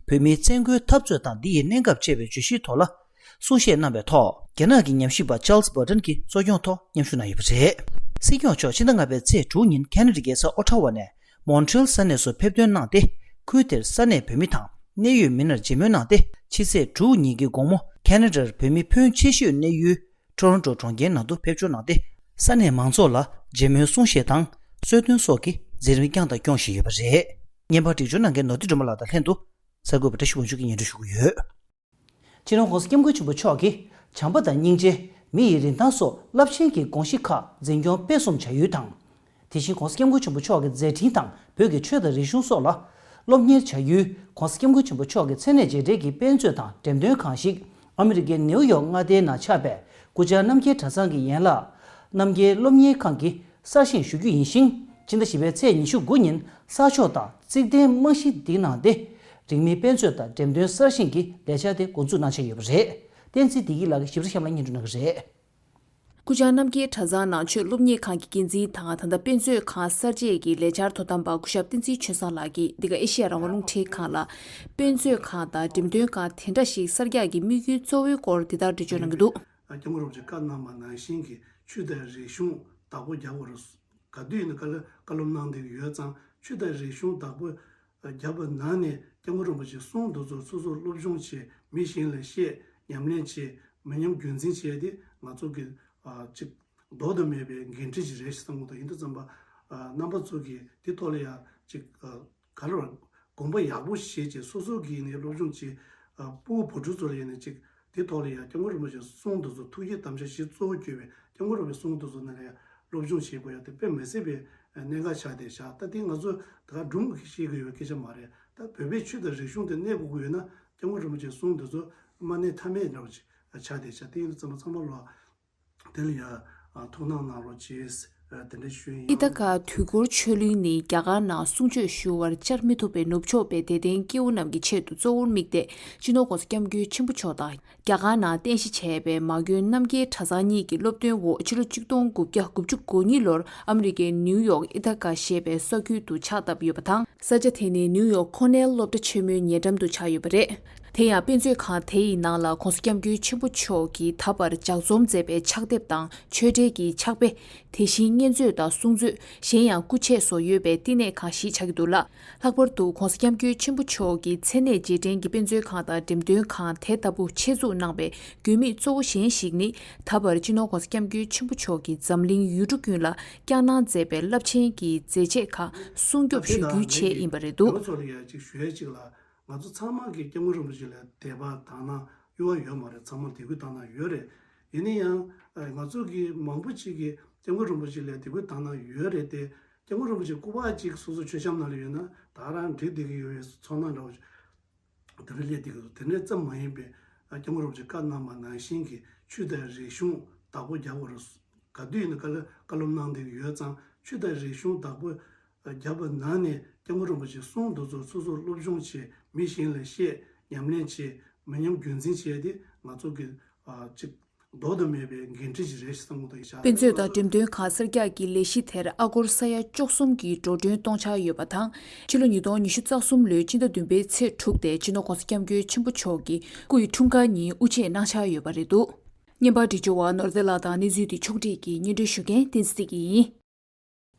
བོད་མིའི་བཙན་རྒོལ་འཐབ་རྩོད་དང་འདི་ཡི་གནད་འགག་ཅེས་པའི་བརྗོད་གཞིའི་ཐོག་ལ། གསུང་བཤད་གནང་བའི་ཐོག་རྒྱ་ནག་གི་ཉམས་ཞིབ་པ་ཅཱལ་སི་བྷར་ཏན་གྱིས་གཙོ་སྐྱོང་ཐོག་མཉམ་ཞུགས་གནང་ཡོད་པ་རེད། སྲིད་སྐྱོང་མཆོག་ཕྱི་ཟླ་ལྔ་པའི་ཚེས་དྲུག་ཉིན་ཁེ་ན་ཌའི་རྒྱལ་ས་ཨོ་ཊ་ཝ་ནས་མོན་ཊི་རེལ་ས་གནས་སུ་ཕེབས་ཐོན་གནང་སྟེ། ཁུལ་དེར་ས་གནས་བོད་མི་དང་གནད་ཡོད་མི་སྣར་མཇལ་མོལ་གནང་སྟེ། ཕྱི་ཚེས་དྲུག་ཉིན་གྱི་དགོང་མོ་ཁེ་ན་ཌར་བོད་མི་ཕོན་ཆེ་ཤོས་གནས་ཡུལ་ཊོ་རོན་ཊོ་གྲོང་ཁྱེར་ནང་དུ་ཕེབས་འབྱོར་གནང་སྟེ། ས་གནས་མང་ཚོགས་ལ་མཇལ་མོལ་གསུང་བཤད་དང་གསོལ་སྟོན་སོགས་ཀྱི་མཛད་རིམ་བསྐྱངས་དང་སྐྱོང་བཞིན་ཡོད་པ་རེད། བརྙན་པར་སྒྲིག་སྦྱོར་གནང་མཁན་ནོར་བུ་སྒྲོལ་མ་ལགས་དང་ལྷན་དུ་གསར་འགོད་པ་བཀྲ་ཤིས་དབང་ཕྱུག་གིས་སྙན་སྒྲོན་ཞུ་གི་ཡོད། སྤྱི་ནོར་༸གོང་ས་༸སྐྱབས་མགོན་ཆེན་པོ་མཆོག་གིས་བྱམས་པ་དང་སྙིང་རྗེ། མི་ཡི་རིན་ཐང་སོགས་རླབས་ཆེན་གྱི་དགོངས་གཞི་ཁག་འཛིན་སྐྱོང་སྤེལ་གསུམ་བྱ་ཡུལ་དང་། དེ་བཞིན་༸གོང་ས་༸སྐྱབས་མགོན་ཆེན་པོ་མཆོག་གི་མཛད་འཕྲིན་དང་བོད་ཀྱི་ཆོས་དང་རིག་གཞུང་སོགས་ལ་སློབ་གཉེར་བྱ་ཡུལ། ༸གོང་ས་༸སྐྱབས་མགོན་ཆེན་པོ་མཆོག་གི་མཚན་གནས་རྗེས་དྲན་གྱི་དཔེ་མཛོད་དང་འགྲེམས་སྟོན་ཁང་ཞིག་ཨ་མི་རི་ཀའི་ནེའུ་ཡོག་མངའ་སྡེའི་ནང་ཆགས་པའི་སྐུ་བཅར་རྣམ་རྒྱལ་གྲྭ་ཚང་གི་ཡན་ལག་རྣམ་རྒྱལ་སློབ་གཉེར་ཁང་གིས་གསར་བཞེངས་ཞུ་རྒྱུ་ཡིན་ཞིང་། ཕྱི་ཟླ་བཞི་པའི་ཚེས་ཉི་ཤུ་དགུ་ཉིན་གསར་ཤོག་དང་རྩིག་གདན་རྨང་གཞི་འདི་གནང་སྟེ། རིང་མིན་དཔེ་མཛོད་དང་འགྲེམས་སྟོན་གསར་བཞེངས་ཀྱི་ལས་འཆར་དེ་འགོ་འཛུགས་གནང་འཆར་ཡོད་པ་རེད། བསྟན་འཛིན་བདེ་སྐྱིད་ལགས་ཀྱིས་ཞིབ་ཕྲ་གཤམ་ལ་སྙན་སྒྲོན་གནང་གི་རེད། སྐུ་བཅར་རྣམ་རྒྱལ་གྲྭ་ཚང་ནང་ཆོས་སློབ་གཉེར་ཁང་གི་འགན་འཛིན་དང་ད་ལྟ་དཔེ་མཛོད་ཁང་གསར་བརྗེ་གི་ལས་འཆར་དོ་དམ་པ་སྐུ་ཞབས་བསྟན་འཛིན་ཆོས་བཟང་ལགས་ཀྱིས་འདི་ག་ཨེ་ཤེ་ཡ་རང་དབང་རླུང་འཕྲིན་ཁང་ལ། དཔེ་མཛོད་ཁང་དང་འགྲེམས་སྟོན་ཁང་དེ་འདྲ་ཞིག་གསར་རྒྱག་གི་དམིགས་ཡུལ་གཙོ་བོའི་སྐོར་འདི་ལྟར་འགྲེལ་བརྗོད་གནང་གི་འདུག་སྐྱབས་མགོན་རིན་པོ་ཆེ་བཀའ་གནང་བ་ནང་བཞིན་གྱི་ཆོས་དང་རིག་གཞུང་བདག་པོ་རྒྱག་དགོས་རེད། ག་དུས་ཡིན་ན་བཀའ་སློབ་གནང་བསྡད་ཀྱི་ཡོད་ཙང་། ཆོས་དང་རིག་གཞུང་བདག་པོ་བརྒྱབ་པ་ནང་ནས་སྐྱབས་མགོན་རིན་པོ་ཆེའི་གསུང་འདི་ཚོ་སོ་སོར་སློབ་སྦྱོང་བྱེད། མི་གཞན་ལ་བཤད། ཉམས་ལེན་བྱེད། མི་ཉམས་རྒྱུན་འཛིན་བྱེད་ཡ་དེ་ང་ཚོ་གི་ཨ་ཅིག་ལྡོག་ཏུ་མེད་པའི་འགན་འཁྲི་ཞིག་རེད་ཞེས་བསམ་གྱི་འདུག་ཡིན་དུས་ཙམ་པ། ཨ་རྣམ་པ་ཚོ་གིས་དེ་ཐོག་ལ་ཡ་ཅིག་ཨ་ག་རེ་བ་དགོངས་པ་ཡག་པོ་བཞེས་བྱས། སོ་སོ་གིས་ནས་སློབ་སྦྱོང་བྱེད། ཨ་ཕྲུ་གུ་བུ་ཕྲུག་ཚོ་ལ་ཡ་ནས་ཅིག་དེ་ཐོག་ལ་ཡ་སྐྱབས་མགོན་རིན་པོ་ཆེའི་གསུང་འདི་ཚོ་ཐུགས་བསྐྱེད་དམ་བཅའ་བཞི་གཙོ་བོ་གྱུར་པའི་སྐྱབས་མགོན་རིན་པོ་ཆེའི་གསུང་འདི་ཚོ་ནང་ལ་ཡ་སློབ་སྦྱོང་བྱེད་དགོས་ཡ་དེ་དཔེ་མི་སྲིད་པའི་གནད་འགག་ཆགས་བསྡད་ཤག་ད་དེ་ང་ཚོ་ད་ག་སྒྲུང་གི་ཤེས་ཀྱི་ཡོད་པའི་སྐད་ཆ་མ་རེད། ད་བོད་པའི་ཆོས་དང་རིག་གཞུང་དེ་གནས་དགོས་ཀྱི་ཡོད་ན། སྐྱབས་མགོན་རིན་པོ་ཆེའི་གསུང་འདི་ཚོ་མ་གནས་ཐབས་མེད་འདྲ་བོ་ཅིག་ཆགས་བསྡད་ཤག་དེ་ཡིན་དུས་ཙམ་པ་ཚང་མ་ལོ་དེ་ལ་ཡ་ཐུགས་སྣང་གནང་རོགས་བྱེད། དེ་འདྲ་ཞུ་ཡིན། ཨི་ཐ་ག་དུས་འཁོར་ཆོས་གླིང་ནི་རྒྱ་གར་ནང་གསུང་ཆོས་ཞུ་བར་བཅར་མི་ཐུབ་པའི་ནུབ་ཕྱོགས་པའི་དད་ལྡན་སྐྱེ་བོ་རྣམས་ཀྱི་ཆེད་དུ་གཙོ་བོར་དམིགས་ཏེ། སྤྱི་ནོར་༸གོང་ས་༸སྐྱབས་མགོན་ཆེན་པོ་མཆོག་དང་། རྒྱ་གར་ནང་རྟེན་གཞི་བྱས་པའི་མ་དགོན་རྣམ་རྒྱལ་གྲྭ་ཚང་གཉིས་ཀྱི་སློབ་སྟོན་འོག་ཕྱི་ལོ་ཆིག་སྟོང་དགུ་བརྒྱ་དགུ་བཅུ་གོ་གཉིས་ལོར་ཨ་མི་རི་ཀའི་ནིའུ་ཡོག་ཨི་ཐ་ག་ཞེས་པའི་ས་ཁུལ་དུ་ཕྱག་བཏབ་ཡོད་པ་དང་། ས་ཆ་དེ་ནི་ནིའུ་ཡོག་ཁོ་ནེལ་སློབ་གྲྭ་ཆེན་མོའི་ཉེ་འགྲམ་དུ་ཆགས་ཡོད་པ་རེད། དེ་ཡང་དཔེ་མཛོད་ཁང་དེ་ཡི་ནང་ལ་༸གོང་ས་༸སྐྱབས་མགོན་ཆེན་པོ་མཆོག་གིས་ད་བར་ལྗགས་རྩོམ་མཛད་པའི་ཕྱག་དེབ་དང་ཆོས་འབྲེལ་གྱི་ཕྱག་དཔེ། དེ་བཞིན་མཉེན་མཛོད་དང་གསུང་མཛོད། གཞན་ཡང་སྐུ་ཆས་སོགས་ཡོད་པའི་བསྟི་གནས་ཁང་ཞིག་ཆགས་ཀྱི་འདུག་ལ། ལྷག་པར་དུ་༸གོང་ས་༸སྐྱབས་མགོན་ཆེན་པོ་མཆོག་གིས་མཚན་གནས་རྗེས་དྲན་གྱི་དཔེ་མཛོད་ཁང་དང་འགྲེམས་སྟོན་ཁང་དེ་ལྟ་བུ་ཆེད་འཛུགས་གནང་བའི་དགོས་དམིགས་གཙོ་བོ་གཞན་ཞིག་ནི། ད་བར་སྤྱི་ནོར་༸གོང་ས་༸སྐྱབས་མགོན་ཆེན་པོ་མཆོག་གིས་འཛམ་གླིང་ཡུལ་གྲུ་ཀུན་ལ་བསྐྱངས་གནང་མཛད་པའི་རླབས་ཆེན་གྱི་མཛད་རྗེས་ཁག་སྲུང་སྐྱོབ་ཞུ་རྒྱུའི་ཆེད་ཡིན་པ་རེད་འདུག། ང་ཚོ་ཚང་མ་གིས་སྐྱབས་མགོན་རིན་པོ་ཆེ་ལ་དད་པ་དག་སྣང་གཡོ་བ་ཡོད་མ་རེད། ཚང་མ་དད་གུས་དག་སྣང་ཡོད་རེད། ཡིན་ན་ཡང་ང་ཚོ་གི་མང་པོ་ཅིག་གིས་སྐྱབས་མགོན་རིན་པོ་ཆེ་ལ་དད་གུས་དག་སྣང་ཡོད་རེད་དེ། སྐྱབས་མགོན་རིན་པོ་ཆེ་སྐུ་པར་ཅིག་སོ་སོ་མཆོད་བཤམས་ནང་ལ་ཡོད་ན་ད་རང་འགྲིག་བསྡད་ཀྱི་ཡོད་པའི་ཚོར་སྣང་འདྲ་བོ་ཞིག་དེ་འདྲ་སླེབས་བསྡད་ཀྱི་འདུག། དེ་འདྲ་ཙམ་མ་ཡིན་པའི་སྐྱབས་མགོན་རིན་པོ་ཆེ་བཀའ་གནང་པ་ནང་བཞིན་གྱི་ཆོས་དང་རིག་གཞུང་བདག་པོ་རྒྱག་དགོས་རེད། ག་དུས་ཡིན་ན་བཀའ་སློབ་བཀའ་སློབ་གནང་བསྡད་ཀྱི་ཡོད་ཙང་། ཆོས་དང་རིག་གཞུང་བདག་པོ་བརྒྱབ་པ་ནང་ནས་སྐྱབས་མགོན་རིན་པོ་ཆེ་གསུང་དེ་ཚོ་སོ་སོར་སློབ་སྦྱོང་བྱས། མི་གཞན་ལ་བཤད། ཉམས་ལེན་བྱས། མི་ཉམས་རྒྱུན་འཛིན་བྱས་ཏེ་ང་ཚོ་གི་ཨ་ཅིག་ལྡོག་ཏུ་མེད་པའི་འགན་འཁྲི་ཞིག་རེད་ཞེས་བསམ་བློ་བཏང་ཡིན་ཤག། དཔེ་མཛོད་དང་འགྲེམས་སྟོན་ཁང་གསར་རྒྱག་གི་ལས་གཞི་དེར་ཨ་སྒོར་ས་ཡ་བཅུ་གསུམ་གྱི་འགྲོ་གྲོན་གཏོང་འཆར་ཡོད་པ་དང་། ཕྱི་ལོ་ཉིས་སྟོང་ཉི་ཤུ་རྩ་གསུམ་ལོའི་སྤྱི་ཟླ་བདུན་པའི་ཚེས་དྲུག་སྟེ་སྤྱི་ནོར་༸གོང་ས་༸སྐྱབས་མགོན་ཆེན་པོ་མཆོག་གི་སྐུ་ཡི་འཁྲུངས་སྐར་ཉིན་དབུ་འབྱེད་གནང་འཆར་ཡོད་པ་རེད་འདུག། བརྙན་པར་སྒྲིག་སྦྱོར་བ་ནོར་རྫས་ལགས་དང་གནས་ཚུལ་འདི་ཕྱོགས་སྒྲིག་གིས་སྙན་སྒྲོན་ཞུ་མཁན་བསྟན་འཛིན་བདེ་སྐྱིད་ཡིན།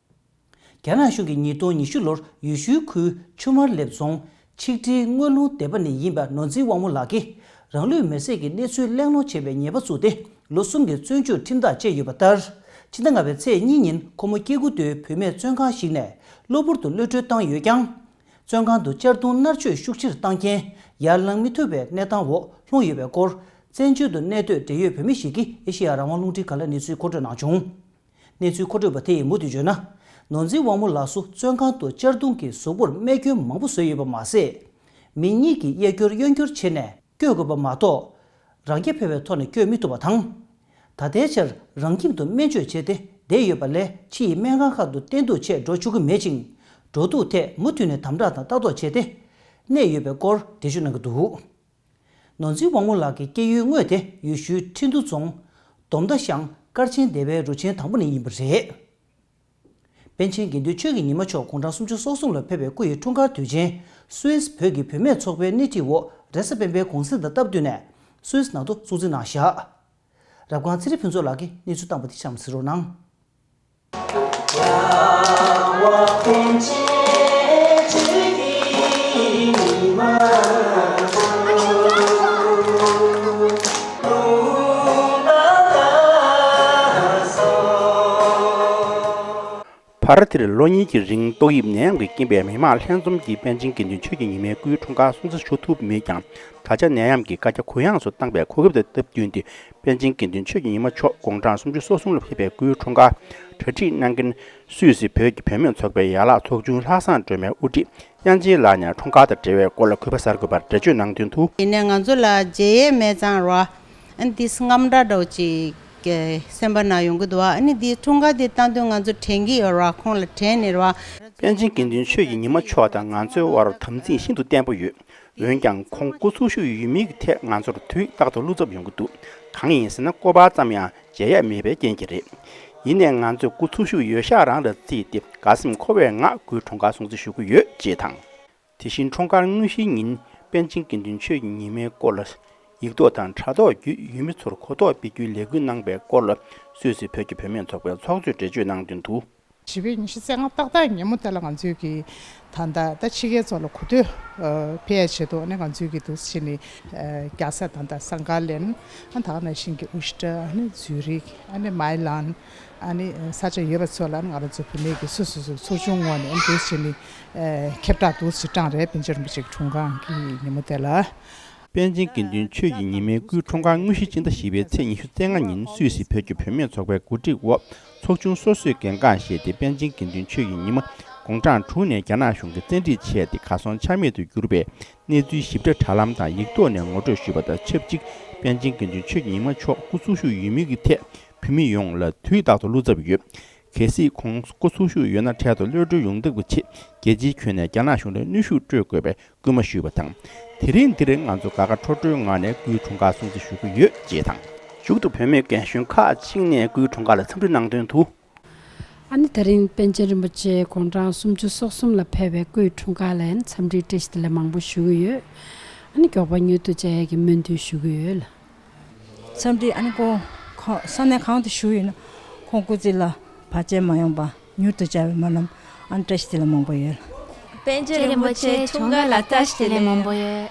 རྒྱ་ནག་གཞུང་གིས་ཉིས་སྟོང་ཉི་ཤུ་ལོར་ཡུལ་ཤུལ་ཁུལ་ཆུ་དམར་ལེབ་རྫོང་ཆིག་ཁྲིའི་དངུལ་ལུང་སྡེ་པ་ནས་ཡིན་པ་ནོར་འཛིན་དབང་མོ་ལགས་ཀྱིས་རང་ལུས་མེར་སྲེག་གི་གནས་ཚུལ་གླེང་སློང་བྱས་པའི་ཉེས་པ་བཙུགས་ཏེ་ལོ་གསུམ་གྱི་བཙོན་འཇུག་ཁྲིམས་ཐག་བཅད་ཡོད་པ་ལྟར། ཕྱི་ཟླ་ལྔ་པའི་ཚེས་གཉིས་ཉིན་ཁོ་མོ་སྐྱེ་རྒུ་མདོའི་བུད་མེད་བཙོན་ཁང་ཞིག་ནས་གློ་བུར་དུ་གློད་གྲོལ་བཏང་ཡོད་ཀྱང་། བཙོན་ཁང་དུ་གཅར་རྡུང་མནར་གཅོད་ཤུགས་ཆེར་བཏང་རྐྱེན་ཡར་ལངས་མི་ཐུབ་པའི་གནས་སྟངས་འོག་ལྷུང་ཡོད་པའི་སྐོར། བཙན་བྱོལ་དུ་གནས་སྡོད་འབྲེལ་ཡོད་བོད་མི་ཞིག་གིས་ཨེ་ཤེ་ཡ་རང་དབང་རླུང་འཕྲིན་ཁང་ལ་གནས་ཚུལ་མཁོ་སྤྲོད་གནང་བྱུང་། གནས་ཚུལ་མཁོ་སྤྲོད་པ་དེ་ཡིས་མུ་མཐུད་བརྗོད་ན། ནོར་འཛིན་དབང་མོ་ལགས་སུ་བཙོན་ཁང་དུ་གཅར་རྡུང་གིས་གཟུགས་པོར་རྨས་སྐྱོན་མང་པོ་བཟོས་ཡོད་པ་མ་ཟད། མི་གཉིས་ཀྱིས་གཡས་སྐྱོར་གཡོན་སྐྱོར་བྱས་ནས་བསྐྱོད་དགོས་པ་མ་གཏོགས། རང་སྐྱ་འཕེར་བའི་ཐོག་ནས་བསྐྱོད་མི་ཐུབ་པ་དང་། ད་ལྟའི་ཆར་རང་ཁྱིམ་དུ་སྨན་བཅོས་བྱས་ཏེ་བསྡད་ཡོད་པ་ལས། ཕྱི་ཡི་སྨན་ཁང་ཁག་ཏུ་བསྟེན་གཏུགས་ཆེད་འགྲོ་ཆོག་གི་མེད་ཅིང་། འགྲོ་འདུག་ཐད་མུ་མཐུད་ནས་དམ་དྲག་དང་ལྟ་རྟོག་བྱས་ཏེ་གནས་ཡོད་པའི་སྐོར་འགྲེལ་བརྗོད་གནང་གི་འདུག། ནོར་འཛིན་དབང་མོ་ལགས་ཀྱི་སྐྱེས་ཡུལ་དངོས་དེ་ཡུལ་ཤུལ་ཁྲིན་ཏུ་རྫོང་། དོམ་མདའ་ཤང་དཀར་ཆེན་སྡེ་བའི་རུ་ཆེན་དང་པོ་ནས་ཡིན་པ་རེད། པཎ་ཆེན་དགེ་འདུན་ཆོས་ཀྱི་ཉི་མ་མཆོག་དགུང་གྲངས་སུམ་ཅུ་སོ་གསུམ་ལ་ཕེབས་པའི་སྐུ་ཡི་འཁྲུངས་སྐར་དུས་ཆེན། སུད་སི་བོད་ཀྱི་བུད་མེད་ཚོགས་པའི་སྣེ་ཁྲིད་འོག་རེས་གཟའ་སྤེན་པའི་གུང་སེང་དང་སྟབས་བསྟུན་ནས་སུད་སི་ནང་དུ་སྲུང་བརྩི་གནང་བཞག། རབ་སྒང་ཚེ་རིང་ཕུན་ཚོགས་ལགས་ཀྱིས་གནས་ཚུལ་བཏང་པ་དེ་གཤམ་གསན་རོགས་གནང་། བར་དེར་ལོ་གཉིས་ཀྱི་རིང་ཏོག་དབྱིབས་ནད་ཡམས་ཀྱི་རྐྱེན་པས་མི་མང་ལྷན་འཛོམས་ཀྱིས་པཎ་ཆེན་དགེ་འདུན་ཆོས་ཀྱི་ཉི་མའི་སྐུའི་འཁྲུངས་སྐར་སྲུང་བརྩི་ཞུ་ཐུབ་མེད་ཀྱང་། ད་ཆ་ནད་ཡམས་ཀྱི་བཀའ་རྒྱ་གུ་ཡངས་སུ་བཏང་བའི་གོ་སྐབས་དེ་སྟབས་བསྟུན་ཏེ། པཎ་ཆེན་དགེ་འདུན་ཆོས་ཀྱི་ཉི་མ་མཆོག་དགུང་གྲངས་སུམ་ཅུ་སོ་གསུམ་ལ་ཕེབས་པའི་སྐུའི་འཁྲུངས་སྐར་གྲ་སྒྲིག་གནང་མཁན་སུད་སི་བོད་ཀྱི་བུད་མེད་ཚོགས་པའི་ཡན་ལག་ཚོགས་ཆུང་ལྷག་བསམ་སྒྲོལ་མའི་དབུ་ཁྲིད་དབྱངས་ཅན་ལགས་ནས་འཁྲུངས་སྐར་དང་འབྲེལ་བའི་སྐོར་ལ་གུས་པ་གསར་འགོད་པར་འགྲེལ་བརྗོད་གནང་དོན་དུ། ཡིན་ནའི་ང་ཚོ་ལ་མཇལ་ཡས་མེད་ཙང་ར། ཨ་ནི་འདི་རྔམ་འདྲ་འདྲ་བོ་ཅིག་གི་སེམས་པ་ན་ཡོང་གི་འདུག་བ། ཨ་ནི་འདི་འཁྲུངས་སྐར་འདི་བཏང་དུས་ང་ཚོ་དྲན་གྱི་ཡོད་ར། ཁོང་ལ་དྲན་ནས་ར། པཎ་ཆེན་དགེ་འདུན་ཆོས་ཀྱི་ཉི་མ་མཆོག་དང་ང་ཚོའི་དབར་དམ་ཚིག་ཤིན་ཏུ་བརྟན་པོ་ཡོད། འོན་ཀྱང་ཁོང་སྐུ་འཚོ་བཞུགས་ཡོད་མེད་ཀྱི་ཐད་ང་ཚོར་དུས་རྟག་ཏུ་བློ་འཚབ་ཡོང་གི་འདུག། གང་ཡིན་ཟེར་ན་སྐུ་པར་ཙམ་ཡང་མཇལ་ཡས་མེད་པའི་རྐྱེན་གྱིས་རེད། ཡིན་ནའི་ང་ཚོས་སྐུ་འཚོ་བཞུགས་ཡོད་ཤག་རང་ལ་བརྩིས་ཏེ་དགའ་སེམས་འཁོལ་བའི་ངང་སྐུའི་འཁྲུངས་སྐར་སྲུང་བརྩི་ཞུ་གི་ཡོད་ཅེས་དང་། དེ་བཞིན་འཁྲུངས་སྐར་དངོས་གཞིའི་ཉིན་པཎ་ཆེན་དགེ་འདུན་ཆོས་ཀྱི་ཉི་མའི་སྐོར་ལ་ཡིག་ཐོག་དང་དྲ་ཐོག་བརྒྱུད་ཡུལ་མི་ཚོར་གོ་རྟོགས་སྤེལ་རྒྱུའི་ལས་འགུལ་གནང་པའི་སྐོར་ལ་སུད་སི་བོད་ཀྱི་བུད་མེད་ཚོགས་པའི་ཚོགས་གཙོས་འགྲེལ་བརྗོད་གནང་དོན་དུ། བཞི་པའི་ཉི་ཤུ་རྩ་ལྔ་ཏག་ཏག་ཉིན་མོ་དེ་ལ་ང་ཚོས་ཀྱི་ད་ལྟ་ད་ཕྱི་རྒྱལ་ཚོ་ལ་གོ་ཐོས་ཕེབས་ཡས་ཆེད་དུ་ཨ་ནི་ང་ཚོས་ཀྱི་འདུག་སེ་བྱས་ནས་རྒྱལ་ས་ད་ལྟ་སང་ག་ལན། ཨ་ད་ག་ནང་བཞིན་གྱི་ཨུ་སི་ཊ། ཨ་ནི་ཛུ་རིག། ཨ་ནི་མཱི་ལན། ཨ་ནི་ས་ཆ་ཡོད་པ་ཚོ་ལ་ང་རང་ཚོ་བུད་མེད་ཀྱི་སོ་སོ་སོ་ཚོགས་ཆུང་ངོས་ནས་འདུག་སེ་བྱས་ནས་ཁྱབ་བསྒྲགས་འདུག་སེ་བཏང་རེད། པཎ་ཆེན་རིན་པོ་ཆེ་གི་འཁྲུངས་སྐར་གྱི་ཉིན་མོ་དེ་ལ། པཎ་ཆེན་དགེ་འདུན་ཆོས་ཀྱི་ཉི་མའི་སྐུའི་འཁྲུངས་སྐར་དངོས་གཞི་སྤྱི་ཟླ་བཞི་པའི་ཚེས་ཉི་ཤུ་རྩ་ལྔ་ཉིན་སུད་སི་བོད་ཀྱི་བུད་མེད་ཚོགས་པའི་གོ་སྒྲིག་འོག་ཚོགས་ཆུང་སོ་སོས་གལ་འགངས་བཞེས་ཏེ་པཎ་ཆེན་དགེ་འདུན་ཆོས་ཀྱི་ཉི་མ་དགུང་གྲངས་དྲུག་ནས་རྒྱ་ནག་གཞུང་གིས་བཙན་ཁྲིད་བྱས་ཏེ་གར་སོང་ཆ་མེད་དུ་གྱུར་པའི་གནས་ཚུལ་ཞིབ་ཕྲ་དྲ་ལམ་དང་ཡིག་ཐོག་ནས་ངོ་སྤྲོད་ཞུས་པ་དང་ཆབས་ཅིག་པཎ་ཆེན་དགེ་འདུན་ཆོས་ཀྱི་ཉི་མ་མཆོག་སྐུ་འཚོ་བཞུགས་ཡོད་མེད་ཀྱི་ཐད་བོད་མི་ཡོངས་ལ་དུས་རྟག་ཏུ་བློ་འཚབ་ཡོད། གལ་སྲིད་ཁོང་སྐུ་འཚོ་བཞུགས་ཡོད་ན་འཕྲལ་དུ་གློད་གྲོལ་ཡོང་ཐབས་ཀྱི་ཆེད་རྒྱལ་སྤྱིའི་ཁྱོན་ནས་རྒྱ་ནག་གཞུང་ལ་གནོན་ཤུགས་སྤྲོད་དགོས་པའི་སྐུལ་མ་ཞུས་པ་དང་། དེ་རིང་འདིར་ང་ཚོ་དགའ་དགའ་སྤྲོ་སྤྲོའི་ངང་ནས་སྐུའི་འཁྲུངས་སྐར་སྲུང་བརྩི་ཞུ་གི་ཡོད་ཅེས་དང་། མཇུག་ཏུ་བུད་མེད་རྒན་གཞོན་ཁག་ཅིག་ནས་སྐུའི་འཁྲུངས་སྐར་ལ་འཚམས་འདྲི་གནང་དོན་དུ། ཨ་ནི་ད་རིང་པཎ་ཆེན་རིན་པོ་ཆེ་དགུང་གྲངས་སུམ་ཅུ་སོ་གསུམ་ལ་ཕེབས་པའི་སྐུའི་འཁྲུངས་སྐར་ལ་འཚམས་འདྲིའི་བཀྲ་ཤིས་བདེ་ལེགས་མང་པོ་ཞུ་གི་ཡོད། ཨ་ནི་མགྱོགས་པ་མྱུར་དུ་མཇལ་ཡག་གི་སྨོན་འདུན་ཞུ་གི་ཡོད་ལ། འཚམས་འདྲི། ཨ་ནི་ཁོང་ཁོང་ས་གནས་གང་དུ་བཞུགས་ཡོད་ན་ཁོང་སྐུ་ཚེ་ལ་བར་ཆད་མ་ཡོང་པ་མྱུར་དུ་མཇལ་བའི་སྨོན་ལམ། ཨ་ནི་བཀྲ་ཤིས་བདེ་ལེགས་མང་པོ་ཡོད། པཎ་ཆེན་རིན་པོ་ཆེ་འཁྲུངས་སྐར་ལ་བཀྲ་ཤིས་བདེ་ལེགས་མང་པོ་ཡོད།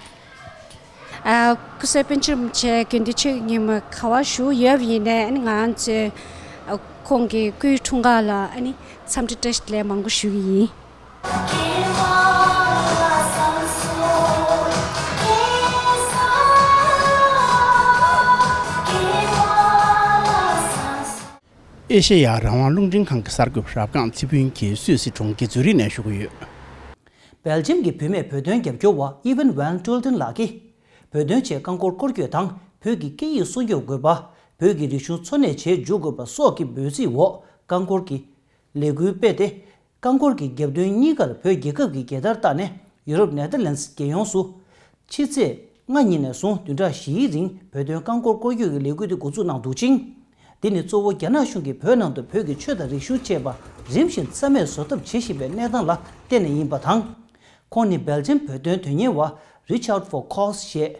ཨ། སྐུ་ཚེ་པཎ་ཆེན་རིན་པོ་ཆེ་དགེ་འདུན་ཆོས་ཀྱི་ཉི་མ་ག་པར་བཞུགས་ཡོད་པ་ཡིན་ནའི་ཨ་ནི་ང་ཚོས་ཨ། ཁོང་གི་སྐུའི་འཁྲུངས་སྐར་ལ་ཨ་ནི་འཚམས་འདྲི་བཀྲ་ཤིས་བདེ་ལེགས་མང་པོ་ཞུ་གི་ཡིན། ཨེ་ཤེ་ཡ་རང་དབང་རླུང་འཕྲིན་ཁང་གི་གསར་འགོད་པ་རབ་སྒང་ཚེ་ཕུན་གྱིས་སུད་སི་གྲོང་ཁྱེར་ཛུ་རིག་ནས་ཞུ་གི་ཡོད། སྦེལ་ཇམ་གྱི་བུད་མེད་བོད་དོན་རྒྱབ་སྐྱོར་བ་ཨི་ཝན་ཝན་ཀྲུལ་ཏན་ལགས་ཀྱིས། བོད་དོན་ཆེད་རྐང་འཁོར་སྐོར་སྐྱོད་དང་བོད་ཀྱི་སྐད་ཡིག་སྲུང་སྐྱོབ་དགོས་པ། བོད་ཀྱི་རིག་གཞུང་འཚོ་གནས་བྱེད་འཇུག་དགོས་པ་སོགས་ཀྱི་འབོད་ཚིག་འོག་རྐང་འཁོར་གྱི་ལས་འགུལ་སྤེལ་ཏེ། རྐང་འཁོར་གྱི་རྒྱབ་མདུན་གཉིས་ཀར་བོད་རྒྱལ་ཁབ་ཀྱི་རྒྱལ་དར་བཏགས་ནས་ཡུ་རོབ་ནེ་ཐར་ལན་སི་རྒྱལ་ཡོངས་སུ། ཕྱི་ཚེས་ལྔ་ཉིན་ནས་བཟུང་བདུན་ཕྲག་བཞིའི་རིང་བོད་དོན་རྐང་འཁོར་སྐོར་སྐྱོད་ཀྱི་ལས་འགུལ་དེ་འགོ་འཛུགས་གནང་འདུག་ཅིང་། འདི་ནི་གཙོ་བོ་རྒྱ་ནག་གཞུང་གིས་བོད་ནང་དུ་བོད་ཀྱི་ཆོས་དང་རིག་གཞུང་བཅས་པ་རིམ་བཞིན་རྩ་མེད་བཟོ་ཐབས་བྱེད་བཞིན་པའི་གནས་སྟངས་ལ་བརྟེན་ནས་ཡིན་པ་དང་། ཁོང་ནི་སྦེལ་ཇམ་བོད་དོན་དོན་གཉེར་བ་Reach Out for Cause ཞེས།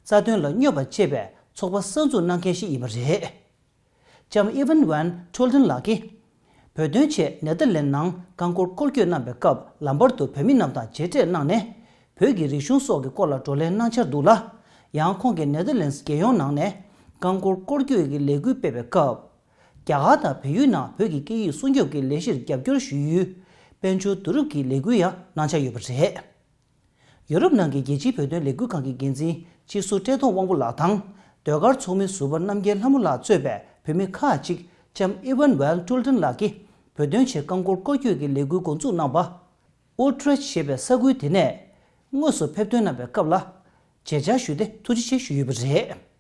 རྩ་དོན་ལ་སྨྱོ་བ་ཅེས་པའི་ཚོགས་པ་གསར་འཛུགས་གནང་མཁན་ཞིག་ཡིན་པ་རེད། ལྕམ་ཨི་ཝན་ཝན་ཁྲོལ་ཏན་ལགས་ཀྱིས། བོད་དོན་ཆེད་ནེ་ཐར་ལེན་ནང་རྐང་འཁོར་སྐོར་སྐྱོད་གནང་པའི་སྐབས་ལམ་བར་དུ་བོད་མི་རྣམས་དང་མཇལ་འཕྲད་གནང་ནས། བོད་ཀྱི་རིག་གཞུང་སོགས་ཀྱི་སྐོར་ལ་བགྲོ་གླེང་གནང་འཆར་འདུག་ལ། ཡང་ཁོང་གིས་ནེ་ཐར་ལེན་སི་རྒྱལ་ཡོངས་ནང་ནས་རྐང་འཁོར་སྐོར་སྐྱོད་ཀྱི་ལས་འགུལ་སྤེལ་བའི་སྐབས། རྒྱ་གར་དང་བལ་ཡུལ་ནང་བོད་ཀྱི་སྐད་ཡིག་སྲུང་སྐྱོབ་ཀྱི་ལས་གཞིར་རྒྱབ་སྐྱོར་ཞུ་ཡུལ། དཔལ་འབྱོར་བསྡུ་རུབ་ཀྱི་ལས་འགུལ་ཡང་གནང་འཆར་ཡོད་པ་རེད། ཡུ་རོབ་ནང་གི་རྒྱལ་སྤྱིའི་བོད་དོན་ལས་འགུལ་ཁང་གི་འགན་འཛིན་སྤྱི་ཟུར་བཀྲས་མཐོང་དབང་པོ་ལགས་དང་། ཟློས་གར་ཚོགས་མི་ཟུར་པ་རྣམ་རྒྱལ་ལྷ་མོ་ལགས་གཙོས་པའི་བོད་མི་ཁག་ཅིག་ལྕམ་ཨི་ཝན་ཝལ་ཀྲུལ་ཏན་ལགས་ཀྱིས་བོད་དོན་ཆེད་རྐང་འཁོར་སྐོར་སྐྱོད་ཀྱི་ལས་འགུལ་འགོ་འཛུགས་གནང་པ། ཨུ་ཏྲེཆ་ཞེས་པའི་ས་ཁུལ་དེ་ནས་དངོས་སུ་ཕེབས་ཐོན་གནང་པའི་སྐབས་ལ། མཇལ་བཅར་ཞུས་ཏེ་ཐུགས་རྗེ་ཆེ་ཞུས་ཡོད་པ་རེད།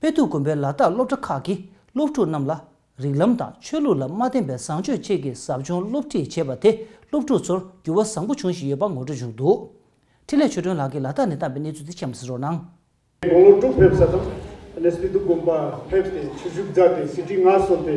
དཔེ་ཐུབ་དགོན་པའི་ལ་དྭགས་སློབ་གྲྭ་ཁག་གི་སློབ་ཕྲུག་རྣམས་ལ་རིགས་ལམ་དང་ཆོས་ལུགས་ལ་མ་བརྟེན་པའི་བཟང་སྤྱོད་བཅས་ཀྱི་ཟབ་སྦྱོང་སློབ་ཁྲིད་བྱས་པ་དེ་སློབ་ཕྲུག་ཚོར་འགྱུར་བ་བཟང་པོ་བྱུང་བཞིན་ཡོད་པ་ངོ་སྤྲོད་བྱུང་འདུག་འཕྲིན་ལས་ཆོས་སྒྲོན་ལགས་ཀྱིས་ལ་དྭགས་ནས་བཏང་པའི་གནས་ཚུལ་དེ་གཤམ་གསལ་རོགས་གནང་། དགུང་ལོ་དྲུག་ཕེབས་ས་དང་། ཨ་ནི་སྤི་ཏུ་དགོན་པ་ཕེབས་ཏེ་ཆོས་ཞུགས་མཛད་དེ་སི་ཏི་ལྔ་སོང་སྟེ།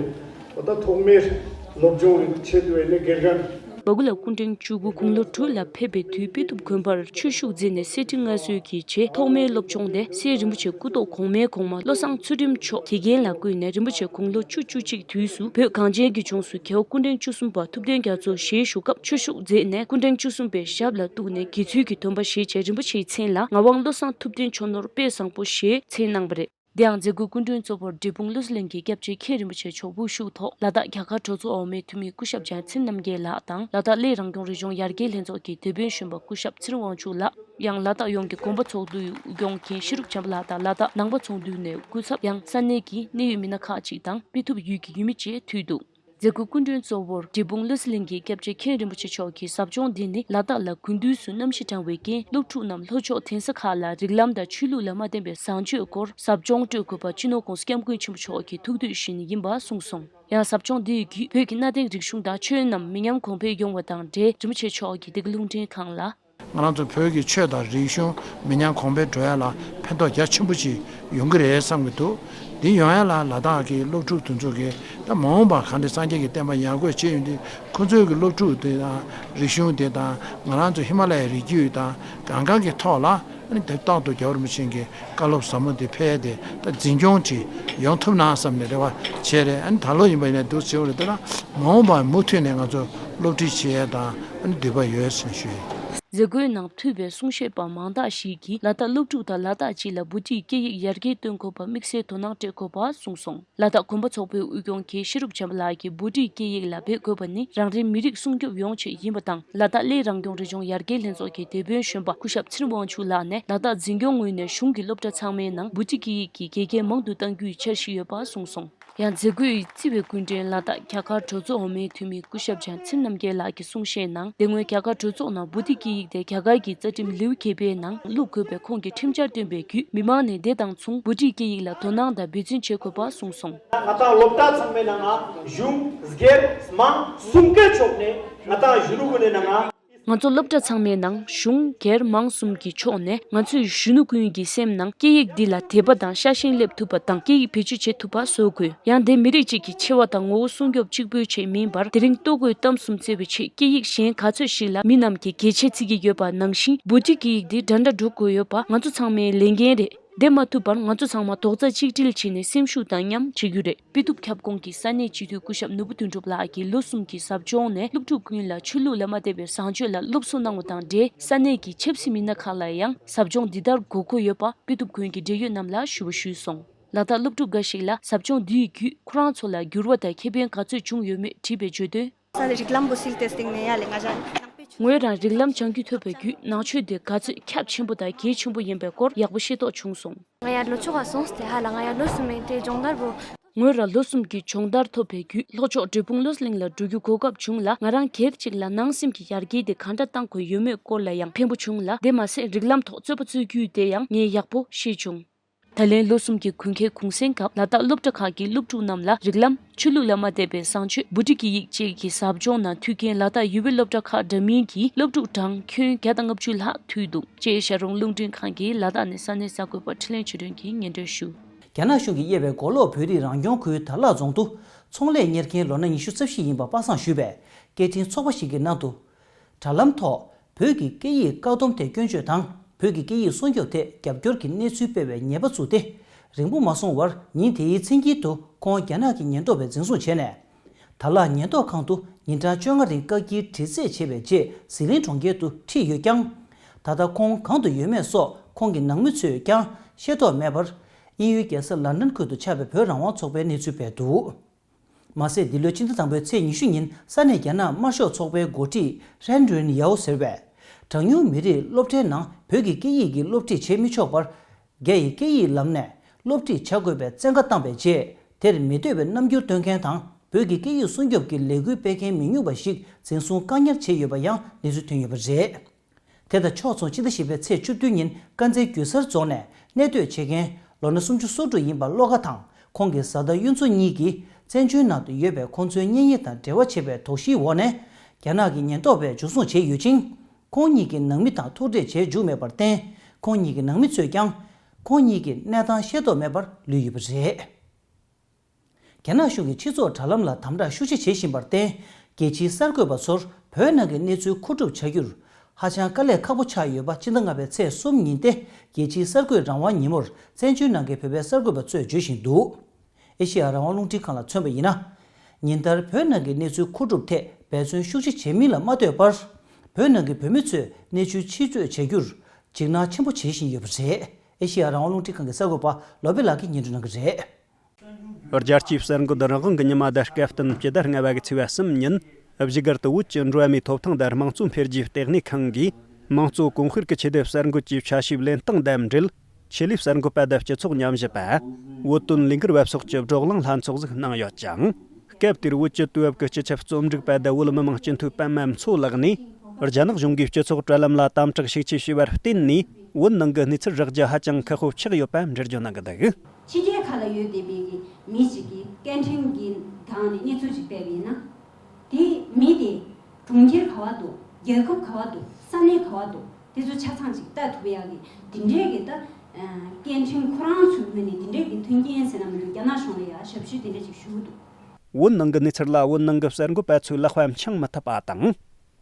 འོ་ད་ཐོག་མའི་སློབ་སྦྱོང་ཆེད་དུ་ཨ་ནི་དགེ་རྒན། སྦ་ཁུ་ལ་སྐུ་ཕྲེང་བཅུ་དགུ་དགུང་ལོ་དྲུག་ལ་ཕེབས་པའི་དུས་དཔེ་ཐུབ་དགོན་པར་ཆོས་ཞུགས་མཛད་ནས་སི་ཏི་ལྔ་སོན་གྱི་རྗེས་ཐོག་མའི་སློབ་སྦྱོང་དེ་སྲས་རིན་པོ་ཆེ་སྐུ་ཐོག་གོང་མའི་གོང་མ་བློ་བཟང་ཚུལ་ཁྲིམས་མཆོག་དགེ་རྒན་ལ་བསྐོས་ནས་རིན་པོ་ཆེ་དགུང་ལོ་བཅུ་བཅུ་གཅིག་དུས་སུ་བོད་གངས་ཅན་གྱི་ལྗོངས་སུ་རྒྱལ་བ་སྐུ་ཕྲེང་བཅུ་གསུམ་པ་ཐུབ་བསྟན་རྒྱ་མཚོ་ཞལ་བཞུགས་སྐབས་ཆོས་ཞུགས་མཛད་ནས་སྐུ་ཕྲེང་བཅུ་གསུམ་པའི་ཞབས་ལ་གཏུགས་ནས་དགེ་ཚུལ་གྱི་སྡོམ་པ་བཞེས་རྗེས་རིན་པོ་ཆེའི་མཚན་ལ་ངག་དབང་བློ་བཟང་ཐུབ་བསྟན་ཆོས་ནོར་དཔལ་བཟང་པོ་ཞེས་མཚན་གནང་བ་རེད། དེའང་མཛད་སྒོའི་སྐུ་མགྲོན་གཙོ་བོར་འབྲས་སྤུངས་བློ་གསལ་གླིང་གི་སྐྱབས་རྗེ་མཁན་རིན་པོ་ཆེ་མཆོག་དབུ་བཞུགས་ཐོག་ལ་དྭགས་རྒྱ་གར་གྲོས་ཚོགས་འོག་མའི་འཐུས་མི་སྐུ་ཞབས་བྱང་ཚེ་རྣམ་རྒྱལ་ལགས་དང་ལ་དྭགས་གླེ་རང་སྐྱོང་རི་ལྗོངས་ཡར་རྒྱས་ལྷན་ཚོགས་ཀྱི་དེད་དཔོན་གཞོན་པ་སྐུ་ཞབས་ཚེ་རིང་དབང་ཕྱུག་ལགས། ཡང་ལ་དྭགས་ཡོངས་ཀྱི་དགོན་པ་ཚོགས་འདུའི་དབུ་སྐྱོང་མཁན་ཤེས་རབ་བྱམས་པ་ལགས་དང་ལ་དྭགས་ནང་པ་ཚོགས་འདུའི་ནས་སྐུ་ཚབ། ཡང་ས་གནས་ཀྱི་གནད་ཡོད་མི་སྣ་ཁག་ཅིག་དང་དཔེ་ཐུབ་ཡུལ་གྱི་ཡུལ་མི་བཅས་འཐུས་འདུག་མཛད་སྒོའི་སྐུ་མགྲོན་གཙོ་བོར་འབྲས་སྤུངས་བློ་གསལ་གླིང་གི་སྐྱབས་རྗེ་མཁན་རིན་པོ་ཆེ་མཆོག་གིས་ཟབ་སྦྱོང་འདི་ནི་ལ་དྭགས་ལ་དགུན་དུས་སུ་གནམ་གཤིས་གྲང་བའི་རྐྱེན་སློབ་ཕྲུག་རྣམས་ལྷོ་ཕྱོགས་དེང་ས་ཁག་ལ་རིགས་ལམ་དང་ཆོས་ལུགས་ལ་མ་བརྟེན་པའི་བཟང་སྤྱོད་སྐོར་ཟབ་སྦྱོང་སྤྲོད་དགོས་པ་སྤྱི་ནོར་༸གོང་ས་༸སྐྱབས་མགོན་ཆེན་པོ་མཆོག་གི་ཐུགས་འདོད་བཞིན་ཡིན་པ་གསུངས་སོང་། ཡང་ཟབ་སྦྱོང་འདི་ཡི་བརྒྱུད་བོད་ཀྱི་གནའ་དེང་རིག་གཞུང་དང་ཆོས་རྣམས་མི་ཉམས་གོང་འཕེལ་ཡོང་བ་དང་འབྲེལ་རིན་པོ་ཆེ་མཆོག་གིས་འདི་ག་རླུང་འཕྲིན་ཁང་ལ། ང་རང་ཚོ་བོད་ཀྱི་ཆོས་དང་རིག་གཞུང་མི་ཉམས་གོང་འཕེལ་འགྲོ་ཡ་ལ་ཕན་ཐོགས་རྒྱ་ཆེན་པོ་ཅིག་ཡོང་གི་རེད་བསམ་གྱི་འདུག་འདི་ཡོང་ཡ་ལ་ལ་དྭགས་ཀྱི་སློབ་ཕྲུག་དེ་ཚོ་གིས་ད་མ་འོངས་པ་གང་འདྲ་སངས་རྒྱས་ཀྱི་བསྟན་པ་ཡར་རྒྱས་བྱེད་ཡོང་དུས་ཁོ་ཚོའི་གི་སློབ་ཕྲུག་དེ་དང་རིག་གཞུང་དེ་དང་ང་རང་ཚོ་ཧི་མ་ལ་ཡའི་རི་རྒྱུད་དང་གང་གང་གི་ཐོག་ལ་ཨ་ནི་དེ་རྟག་ཏུ་རྒྱལ་བ་རིན་པོ་ཆེ་གི་བཀའ་སློབ་ཟབ་མོ་དེ་འཕེལ་ཏེ་ད་འཛིན་སྐྱོང་ཅིག་ཡོང་ཐུབ་ན་བསམ་ནས་རེ་བ་བྱས་རེད། ཨ་ནི་ད་ལོ་ཡིན་པ་ཡིན་ན་འདུག་བྱེད་འོ་རེད། དེ་ལ་མ་འོངས་པ་མུ་མཐུད་ནས་ང་ཚོ་སློབ་ཁྲིད་བྱེད་ཡས་དང་ཨ་ནི་འདོད་པ་ཡོད་ཟེར་ཞུ་ཡིན། མཛད་སྒོའི་ནང་ཐུབ་པའི་གསུང་བཤད་པ་མང་དག་ཞིག་གིས་ལ་དྭགས་སློབ་ཕྲུག་དང་ལ་དྭགས་སྤྱི་ལ་བོད་ཀྱི་སྐད་ཡིག་ཡར་རྒྱས་གཏོང་དགོས་པར་དམིགས་བསལ་དོ་སྣང་སྤྲད་དགོས་པ་གསུངས་སོང་། ལ་དྭགས་གོམ་པ་ཚོགས་པའི་དབུ་སྐྱོང་མཁན་ཤེས་རབ་བྱམས་པ་ལགས་ཀྱིས་བོད་ཀྱི་སྐད་ཡིག་ལ་འབད་དགོས་པ་ནི་རང་རེའི་མི་རིགས་སྲུང་སྐྱོབ་ཡོང་ཆེད་ཡིན་པ་དང་། ལ་དྭགས་གླེ་རང་སྐྱོང་རི་ལྗོངས་ཡར་རྒྱས་ལྷན་ཚོགས་ཀྱི་དེད་དཔོན་གཞོན་པ་སྐུ་ཞབས་ཚེ་རིང་དབང་ཕྱུག་ལགས་ནས་ལ་དྭགས་འཛིན་སྐྱོང་ངོས་ནས་གཞུང་གི་སློབ་གྲྭ་ཚང་མའི་ནང་བོད་ཀྱི་སྐད་ཡིག་གི་དགེ་རྒན་མང་དུ་གཏང་རྒྱུའི་འཆར་གཞི་ཡོད་པ་གསུངས་སོང་། ཡང་མཛད་སྒོའི་རྩིས་པའི་སྐུ་མགྲོན་ལ་དྭགས་རྒྱ་གར་གྲོས་ཚོགས་འོག་མའི་འཐུས་མི་སྐུ་ཞབས་བྱང་ཚེ་རིང་རྣམ་རྒྱལ་ལགས་ཀྱིས་གསུང་བཤད་ནང་། དེ་སྔོན་རྒྱ་གར་གྲོས་ཚོགས་ནང་བོད་ཀྱི་སྐད་ དེ་རྒྱ་གར་གྱི་རྩ་ཁྲིམས་ལེའུ་བརྒྱད་པའི་ནང་བླུག་དགོས་པའི་ཁོང་གི་ཁྲིམས་འཆར་བཏོན་པའི་བརྒྱུད། མི་མང་ནས་འདི་དང་མཚུངས་བྷུ་ཊི་སྐད་ཡིག་ལ་དོ་སྣང་དང་འབད་བརྩོན་བྱེད་དགོས་པ་གསུངས་སོང་། ང་དང་སློབ་གྲྭ་ཚང་མའི་ནང་ང་གཞུང་སྒེར་མང་གསུམ་ཀའི་ཕྱོགས་ནས་ང་དང་གཞོན་ནུ་ཀུན་ནས་ནང་ང་། ང་ཚོ་སློབ་གྲྭ་ཚང་མའི་ནང་གཞུང་སྒེར་མང་གསུམ་གྱི་ཕྱོགས་ནས་ང་ཚོའི་གཞོན་ནུ་ཀུན་གྱི་སེམས་ནང་སྐད་ཡིག་འདི་ལ་དད་པ་དང་ཤ་ཞེན་སླེབས་ཐུབ་པ་དང་སྐད་ཡིག་བེད་སྤྱོད་བྱེད་ཐུབ་པ་བཟོ་དགོས། ཡང་དེ་མི་རིགས་གཅིག་གི་ཆེ་བ་དང་ངོ་བོ་སྲུང་སྐྱོབ་གཅིག་པུའི་ཆེད་མིན་པར། དེ་རིང་ལྟོ་གོས་གཏམ་གསུམ་བརྩི་བའི་ཆེད་སྐད་ཡིག་གཞན་ག་ཚོད་ཞིག་ལ་མི་རྣམས་ཀྱིས་གལ་ཆེ་བརྩི་གི་ཡོད་པ་ནང་བཞིན། བྷུ་ཊི་སྐད་ཡིག་འདི་འདྲ་འདྲ་འགྲོ་དགོས་ཡོད་པ་ང་ཚོ་ཚང་མའི་ལས་འགན་རེད། དེ་མ་ཐུབ་པར་ང་ཚོ་ཚང་མ་རྡོག་རྩ་གཅིག་སྒྲིལ་བྱས་ནས་སེམས་ཤུགས་དང་མཉམ་བྱེད་རྒྱུ་རེད། དཔེ་ཐུབ་ཁྱབ་ཁོངས་ཀྱི་ས་གནས་སྤྱི་འཐུས་སྐུ་ཞབས་ནོར་བུ་དོན་གྲུབ་ལགས་ཀྱིས་ལོ་གསུམ་གྱི་ཟབ་སྦྱོང་ནས་སློབ་ཕྲུག་ཀུན་ལ་ཆོས་ལུགས་ལ་མ་བལྟས་པའི་བཟང་སྤྱོད་ལ་སློབ་གསོ་གནང་བ་དང་འབྲེལ། ས་གནས་ཀྱི་ཆབ་སྲིད་མི་སྣ་ཁག་ལ་ཡང་ཟབ་སྦྱོང་འདི་ལྟར་དགོས་མཁོ་ཡོད་པ་དཔེ་ཐུབ་ཁོང་གི་འབྲེལ་ཡོད་རྣམས་ལ་ཞུ་བ་ཞུས་སོང་། ལ་དྭགས་སློབ་ཕྲུག་འགའ་ཞིག་ལ་ཟབ་སྦྱོང་འདིའི་བརྒྱུད་ཁོ་རང་ཚོ་ལ་འགྱུར་བ་དང་ཁེ་ཕན་ག་ཚོད་བྱུང་ཡོད་མེད་དྲིས་པའི་བརྗོད་དོན། ས་རིགས་ལམ་པོ་སིལ་ཏེ་སྟེང་ནས་ཡ་ལས་ང་ཅག་ནང་པའི་ཆོས། ངོས་རང་རིགས་ལམ་སྦྱང་རྒྱུ་ཐོབ་པའི་བརྒྱུད་ནང་ཆོས་དེ་ག་ཚོད་ཁྱབ་ཆེན་པོ་དང་གལ་ཆེན་པོ་ཡིན་པའི་སྐོར་ཡག་པོ་ཤེས་རྟོགས་བྱུང་སོང་། ང་ཡར་ལོ་ཆུང་བ་སོང་སྟེ་ཧ་ལ་ང་ཡར་ལོ་གསུམ་མིན་ཏེ་སྦྱོང་བརྡར་བོ། ངོས་རང་ལོ་གསུམ་གྱི་སྦྱོང་བརྡར་ཐོབ་པའི་བརྒྱུད་ལྷོ་ཕྱོགས་འབྲས་སྤུངས་བློ་གླིང་ལ་འགྲོ་རྒྱུ་གོ་སྐབས་བྱུང་ལ། ང་རང་སྒེར་གཅིག་ལ་ནང་སེམས་ཀྱི་ཡར་རྒྱས་དེ་གང་འདྲ་གཏང་དགོས་ཡོད་མེད་སྐོར་ལ་ཡང་ཕན་པོ་བྱུང་ལ། དེ་མ་ཟད་རིགས་ལམ་ཐོག་རྩོད་པ་རྩོད་རྒྱུ་དེ་ཡང་ངས་ཡག་པོ་ཤེས་བྱུང་། ད་ལན་ལོ་གསུམ་གྱི་དགུན་ཁའི་གུང་སེང་སྐབས་ལ་དྭགས་སློབ་གྲྭ་ཁག་གི་སློབ་ཕྲུག་རྣམས་ལ་རིགས་ལམ། ཆོས་ལུགས་ལ་མ་བལྟས་པའི་བཟང་སྤྱོད། བྷུ་ཊི་སྐད་ཡིག་བཅས་ཀྱི་ཟབ་སྦྱོང་ནང་ཐུགས་མཁན་ལ་དྭགས་ཡུལ་བའི་སློབ་གྲྭ་ཁག་འདྲ་མིན་གྱི་སློབ་ཕྲུག་གྲངས་ཁྱོན་བརྒྱ་དང་ལྔ་བཅུ་ལྷག་ཐུག་འདུག་ཅེས་ཤར་རོང་རླུང་འཕྲིན་ཁང་གིས་ལ་དྭགས་ནས་ས་གནས་གསར་འགོད་པ་འཕྲིན་ལས་ཆོས་སྒྲོན་གྱིས་སྙན་སྒྲོན་ཞུ། རྒྱ་ནག་གཞུང་གིས་དབྱེ་བའི་མགོ་ལོག་བོད་རིགས་རང་སྐྱོང་ཁུལ་དར་ལག་རྫོང་དུ་ཚོང་ལས་གཉེར་མཁན་ལོ་ན་ཉི་ཤུ་རྩ་བཞི་ཡིན་པ་པ་སངས་ཞུས་པའི་སྐད་འཕྲིན་ཚོགས་པ་ཞིག་གི་ནང་དུ། དྲ་ལམ་ཐོག་བོད་ཀྱི་སྐད་ཡིག་བཀག་སྡོམ་ཐད་སྐྱོན་བརྗོད་དང་། བོད་ཀྱི་སྐད་ཡིག་སྲུང་སྐྱོབ་ཐད་རྒྱབ་སྐྱོར་གྱི་གནས་ཚུལ་སྤེལ་བའི་ཉེས་པ་བཙུགས་ཏེ། རིང་པོ་མ་སོང་བར་ཉིན་དེའི་མཚན་དཀྱིལ་དུ་ཁོང་རྒྱ་ནག་གི་ཉེན་རྟོག་པས་འཛིན་བཟུང་བྱས་ནས། དར་ལག་ཉེན་རྟོག་ཁང་དུ་ཉིན་གྲངས་བཅོ་ལྔ་རིང་བཀག་སྐྱིལ་དྲི་རྩད་བྱས་པའི་རྗེས་ཟི་ལིང་གྲོང་ཁྱེར་དུ་ཁྲིད་ཡོད་ཀྱང་། ད་ལྟ་ཁོང་གང་དུ་ཡོད་མེད་སོགས་ཁོང་གི་ནང་མི་ཚོས་ཀྱང་ཤེས་རྟོགས་མེད་པར། དབྱིན་ཡུལ་རྒྱལ་ས་ལན་ཌན་ཁུལ་དུ་ཆགས་པའི་བོད་རང་དབང་ཚོགས་པའི་གནས་ཚུལ་སྤེལ་འདུག་མ་ཟད་འདི་ལོའི་ཕྱི་ཟླ་དང་པོའི་ཚེས་ཉི་ཤུ་ཉིན་ས་གནས་རྒྱ་ནག་དམར་ཤོག་ཚོགས་པའི་འགོ་ཁྲིད་ཧྲན་ཀྲུན་ཡའོ་ཟེར་བས། གྲངས་ཉུང་མི་རིགས་སློབ་གྲྭའི་ནང་བོད་ཀྱི་སྐད་ཡིག་གི་སློབ་ཁྲིད་བྱེད་མི་ཆོག་པར། རྒྱ་ཡི་སྐད་ཡིག་ལམ་ནས་སློབ་ཁྲིད་བྱ་དགོས་པའི་བཙན་བཀའ་བཏང་བའི་རྗེས། དེར་མི་འདོད་པའི་རྣམ་འགྱུར་སྟོན་མཁན་དང་། བོད་ཀྱི་སྐད་ཡིག་སྲུང་སྐྱོབ་ཀྱི་ལས་འགུལ་སྤེལ་མཁན་མི་ཉུང་བ་ཞིག་འཛིན་བཟུང་བཀག་ཉར་བྱས་ཡོད་པ་ཡང་གནས་ཚུལ་ཐོན་ཡོད་པ་རེད། དེ་དང་ཕྱོགས་མཚུངས་ཕྱི་ཟླ་བཞི་པའི་ཚེས་བཅུ་བདུན་ཉིན་དཀར་མཛེས་རྒྱུད་གསར་རྫོང་ནས་གནས་སྡོད་བྱེད་མཁན་ལོ་ན་སུམ་ཅུ་སོ་དྲུག་ཡིན་པ་བློ་དགའ་དང་ཁོང་གི་བཟའ་ཟླ་གཡུ་མཚོ་གཉིས་ཀྱིས་བཙན་བྱོལ་ནང་དུ་ཡོད་པའི་ཁོང་ཚོའི་གཉེན་ཉེ་དང་འབྲེལ་བ་བྱེད་པའི་དོགས་གཞིའི་འོག་ནས་རྒྱ་ནག་གི་ཉེན་རྟོག་པས་འཇུ་བཟུང་བྱས་ཡོད་ཅིང་། ཁོང་གཉིས་ཀྱི་ནང་མི་དང་ཐུག་འཕྲད་བྱས་མཇུག་མེད་པར་བརྟེན། ཁོང་གཉིས་ཀྱི་ནང་མི་ཚོས་ཀྱང་ཁོང་གཉིས་ཀྱི་གནས་སྟངས་ཤེས་རྟོགས་མེད་པར་ལུས་ཡོད་པ་རེད། རྒྱ་ནག་གཞུང་གིས་སྤྱི་ཚོགས་དྲ་ལམ་ལ་དམ་དྲག་ཤུགས་ཆེ་བྱེད་བཞིན་པར་བརྟེན། རྒྱལ་སྤྱིའི་གསར་འགོད་པ་ཚོར་བོད་ནང་གི་གནས་ཚུལ་མཁོ་སྒྲུབ་བྱ་རྒྱུར་ཧ་ཅང་དཀའ་ལས་ཁག་པོ་ཆགས་ཡོད་པ་སྤྱི་ཟླ་ལྔ་པའི་ཚེས་གསུམ་ཉིན་ཏེ་རྒྱལ་སྤྱིའི་གསར་འགོད་རང་དབང་ཉིན་མོར་བཙན་བྱོལ་ནང་གི་བོད་པའི་གསར་འགོད་པ་ཚོས་བརྗོད་བཞིན་འདུག་ཨེ་ཤེ་ཡ་རང་དབང་རླུང་འཕྲིན་ཁང་ལ་མཚོན་པ་ཡིན་ན། ཉིན་ལྟར་བོད་ནང་གི་གནས་ཚུལ་མཁོ་སྒྲུབ་ཐད་འབད་བརྩོན་ཤུགས་ཆེ་བྱེད་མིན་ལ་མ་ལྟོས་པར། བོད་ནང་གི་བོད་མི་ཚོས་གནས་ཚུལ་ཕྱིར་བསྒྲགས་བྱ་རྒྱུར་འཇིགས་སྣང་ཆེན་པོ་བྱེད་བཞིན་ཡོད་པ་རེད། ཨེ་ཤེ་ཡ་རང་དབང་རླུང་འཕྲིན་ཁང་གི་གསར་འགོད་པ་བློ་བྷེ་ལགས་ཀྱིས་སྙན་སྒྲོན་གནང་གི་རེད། རྒྱལ་སྤྱིའི་གསར་འགོད་རང་དབང་གི་ཉི་མ་དང་སྐབས་བསྟུན་སྤྱི་ཟླ་ལྔ་པ་གི་ཚེས་པ་གསུམ་ཉིན། བཞུགས་སྒར་དུ་བོད་ཀྱི་འགྲོ་བ་མིའི་ཐོབ་ཐང་དང་དམངས་གཙོ་འཕེལ་རྒྱས་ལྟེ་གནས་ཁང་གིས། དམངས་གཙོ་གོང་སྤེལ་གྱི་ཆེད་དུ་གསར་འགོད་ཀྱི་ཆ་ཤས་ལེན་སྟངས་དང་འབྲེལ། ཆེད་ལས་གསར་འགོད་པ་དང་སྤྱི་ཚོགས་ཉམས་ཞིབ་པ། བོད་དོན་ལས་འགུལ་བ་སོགས་ཀྱི་བགྲོ་གླེང་ལྷན་ཚོགས་ཟིག་གནང་ཡོད་ཅིང་། སྐབས་དེར་བོད་ཀྱི་དུས་བབ་ཀྱི་སྤྱི་ཁྱབ་རྩོམ་སྒྲིག་པ་དང་བོད་མི་མང་སྤྱི་འཐུས་པད་མ་མཚོ་ལགས་ནས། རྒྱ་ནག་གཞུང་གིས་སྤྱི་ཚོགས་དྲ་ལམ་ལ་དམ་དྲག་ཤུགས་ཆེ་བྱས་པར་བརྟེན་ནས། བོད་ནང་གི་གནས་ཚུལ་རག་རྒྱུ་ཧ་ཅང་ཁག་པོ་ཆགས་ཡོད་པ་འགྲེལ་བརྗོད་གནང་གི་འདུག་ཕྱི་རྒྱལ་ཁག་ལ་ཡོད་བསྡད་པའི་གི་མི་ཞིག་གིས་སྐད་འཕྲིན་གྱི་སྒང་ནས་གནས་ཚུལ་ཅིག་སྤེལ་བ་ཡིན་ན། དེ་མི་དེ་གྲོང་ཁྱེར་ག་བ་འདུག་རྒྱལ་ཁབ་ག་བ་འདུག་ས་གནས་ག་བ་འདུག་དེ་ཚོ་ཆ་ཚང་ཅིག་ལྟ་ཐུབ་ཡག་གི་དེ་འདྲའི་གི་ད་སྐད་འཕྲིན་ཁོ་རང་ཚོའི་ངོས་ནས་དེ་འདྲའི་གི་མཐུན་རྐྱེན་ཟེར་ན་མི་འདུག་རྒྱ་ནག་གཞུང་ལ་ཡ་ཞབས་ཞུ་དེ་འདྲ་ཅིག་ཞུ་གི་འདུག་བོད་ནང་གི་གནས་ཚུལ་ལ་བོད་ནང་གི་གསར་འགོད་པ་ཚོས་ལག་པ་འཆང་མི་ཐུབ་པ་དང་།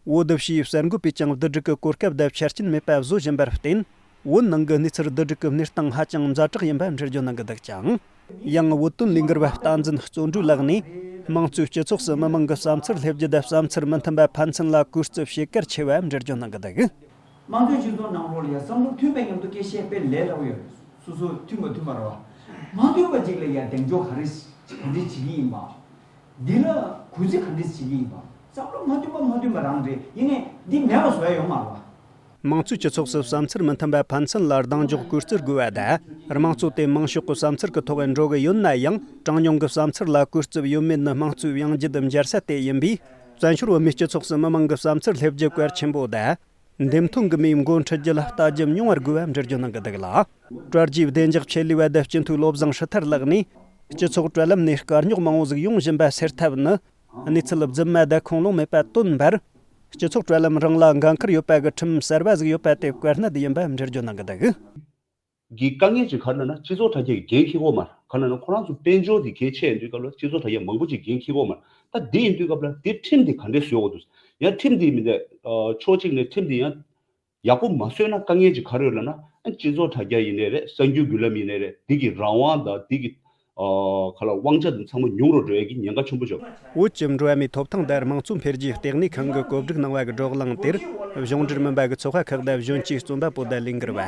བོད་དུ་ཕྱིའི་གསར་འགོད་པས་ཀྱང་བསྡུ་སྒྲིག་གི་གོ་སྐབས་དང་ཆ་རྐྱེན་མེད་པ་བཟོ་བཞིན་པར་བརྟེན། བོད་ནང་གི་གནས་ཚུལ་བསྡུ་སྒྲིག་གི་གནས་སྟངས་ཧ་ཅང་ཛ་དྲག་ཡིན་པ་འགྲེལ་བརྗོད་གནང་གི་འདུག་ཅིང་། ཡང་བོད་དོན་ལས་འགུལ་བ་བསྟན་འཛིན་བརྩོན་འགྲུས་ལགས་ནས། དམངས་གཙོའི་སྤྱི་ཚོགས་སུ་མི་མང་གི་བསམ་ཚུལ་སླེབས་རྒྱུ་དང་བསམ་ཚུལ་མི་མཐུན་པ་ཕན་ཚུན་ལ་གུས་བརྩི་བྱེད་གལ་ཆེ་བ་འགྲེལ་བརྗོད་གནང་གི་འདུག་དམངས་གཙོའི་སྤྱི་ཚོགས་ནང་ལོགས་ལ་ཡ་བསམ་བློ་མཐུན་པའི་མཉམ་དུ་སྐད་ཆ་བཤད་དཔེ་ལས་སླ་པོ་ཡོད་རེད། སོ་སོ་མཐུན་མ་མཐུན་པ་རེད་བ། མ་མཐུན་པ་ཅིག་ལ་ཡ་གདེང་འཇོག་ག་རེ་ག་འདྲ་བྱེད་ཀྱི་ཡིན་པ། འདི་ལ་གུས་བརྩི་ག་འདྲ་བྱེད་ཀྱི་ཡིན་པ། བསམ་བློ་མ་མཐུན་པ་མ་མཐུན་པ་རང་རེད། ཡིན་ནའི་འདི་མེད་པ་བཟོ་ཡ་ཡོད་མ་རེད་བ། དམངས་གཙོའི་སྤྱི་ཚོགས་སུ་བསམ་ཚུལ་མི་མཐུན་པ་ཕན་ཚུན་ལ་གདེང་འཇོག་གུས་བརྩི་དགོས་པ་དང་། དམངས་གཙོ་དེ་མང་ཤོས་ཀྱི་བསམ་ཚུལ་གྱི་ཐོག་འགྲོ་གི་ཡོད་ན་ཡང་། གྲངས་ཉུང་གི་བསམ་ཚུལ་ལ་གུས་བརྩི་ཡོད་མེད་ནི་དམངས་གཙོའི་ཡང་རྒྱུད་འབྱར་ས་དེ་ཡིན་པས། བཙན་བྱོལ་བོད་མིའི་སྤྱི་ཚོགས་སུ་མི་མང་གི་བསམ་ཚུལ་སླེབས་རྒྱུ་གལ་ཆེན་པོ་དང་། འདེམས་ཐོན་གྱི་མིའི་འགོ་ཁྲིད་རྒྱུ་ལ་ལྟ་རྒྱུ་ཉུང་བར་དགོས་པ་འགྲེལ་བརྗོད་གནང་གི་འདུག་ལ། གྲྭ་རྒྱའི་བདེ་འཇགས་ཆེད་ལས་པ་དང་སྤྱི་འཐུས་བློ་བཟང་ཧྲི་ཐར་ལགས་ནས། སྤྱི་ཚོགས་དྲ་ལམ་ནས་དཀའ་རྙོག་མང་བོ་ཟིག་ཡོང་བཞིན་པ་སེལ་ཐབས་ནི། གནས་ཚུལ་རྫུན་མ་དང་ཁུངས་ལུང་མེད་པ་སྟོན་པར། སྤྱི་ཚོགས་དྲ་ལམ་རང་ལ་འགན་ཁུར་ཡོད་པ་གི་ཁྲིམས་གསར་བ་ཟིག་ཡོད་པ་དེ་བཀར་ནད་ཡིན་པ་འགྲེལ་བརྗོད་གནང་གི་འདུག་གི་དཀའ་ངལ་ཅིག་ག་རེ་ན་ན་སྤྱི་ཚོགས་དྲ་རྒྱ་གི་འགན་འཁྱེར་གོ་མ་རེད། ག་རེ་ན་ན་ཁོ་རང་ཚོ་དཔལ་འབྱོར་དེ་གལ་ཆེ་ཡིན་དུས་སྐབས་ལ་སྤྱི་ཚོགས་དྲ་རྒྱ་མང་པོ་ཅིག་འགན་འཁྱེར་གོ་མ་རེད། ད་དེ་ཡིན་དུས་སྐབས་ལ་དེ་ཁྲིམས་དེ་ག་འདྲས་བཟོ་དགོས་འདུག་ཡང་ཁྲིམས་དེ་མི་འདྲ་ཕྱོགས་གཅིག་ནས་ཁྲིམས་དེ་ཡང་ཡག་པོ་མ་བཟོས་ན་དཀའ་ངལ་ཅིག་ག་རེ་ཡོད་ལབ་ན། ཨ་སྤྱི་ཚོགས་དྲ་རྒྱ་ཡིན་ནའི་རེད། གསར་འགྱུར་བརྒྱུད་ལམ་ཡིན་ནའི་རེད། དེ་གི་རང་དབང་དང་དེ་གི་ཨ་ག་ལ་དབང་ཆ་དང་ཚང་མ་ཉུང་རུ་འགྲོ་ཡས་ཀྱི་ཉེན་ཁ་ཆེན་པོ་བྱུང་། བོད་ཀྱི་འགྲོ་བ་མིའི་ཐོབ་ཐང་དང་དམངས་གཙོ་འཕེལ་རྒྱས་ལྟེ་གནས་ཁང་གིས་བཀོད་སྒྲིག་གནང་བ་གི་བགྲོ་གླེང་དེར། གཞུང་འབྲེལ་མིན་པ་གི་ཚོགས་པ་ཁག་དང་གཞོན་སྐྱེས་རྩོམ་པ་པོ་དང་ལས་འགུལ་བ།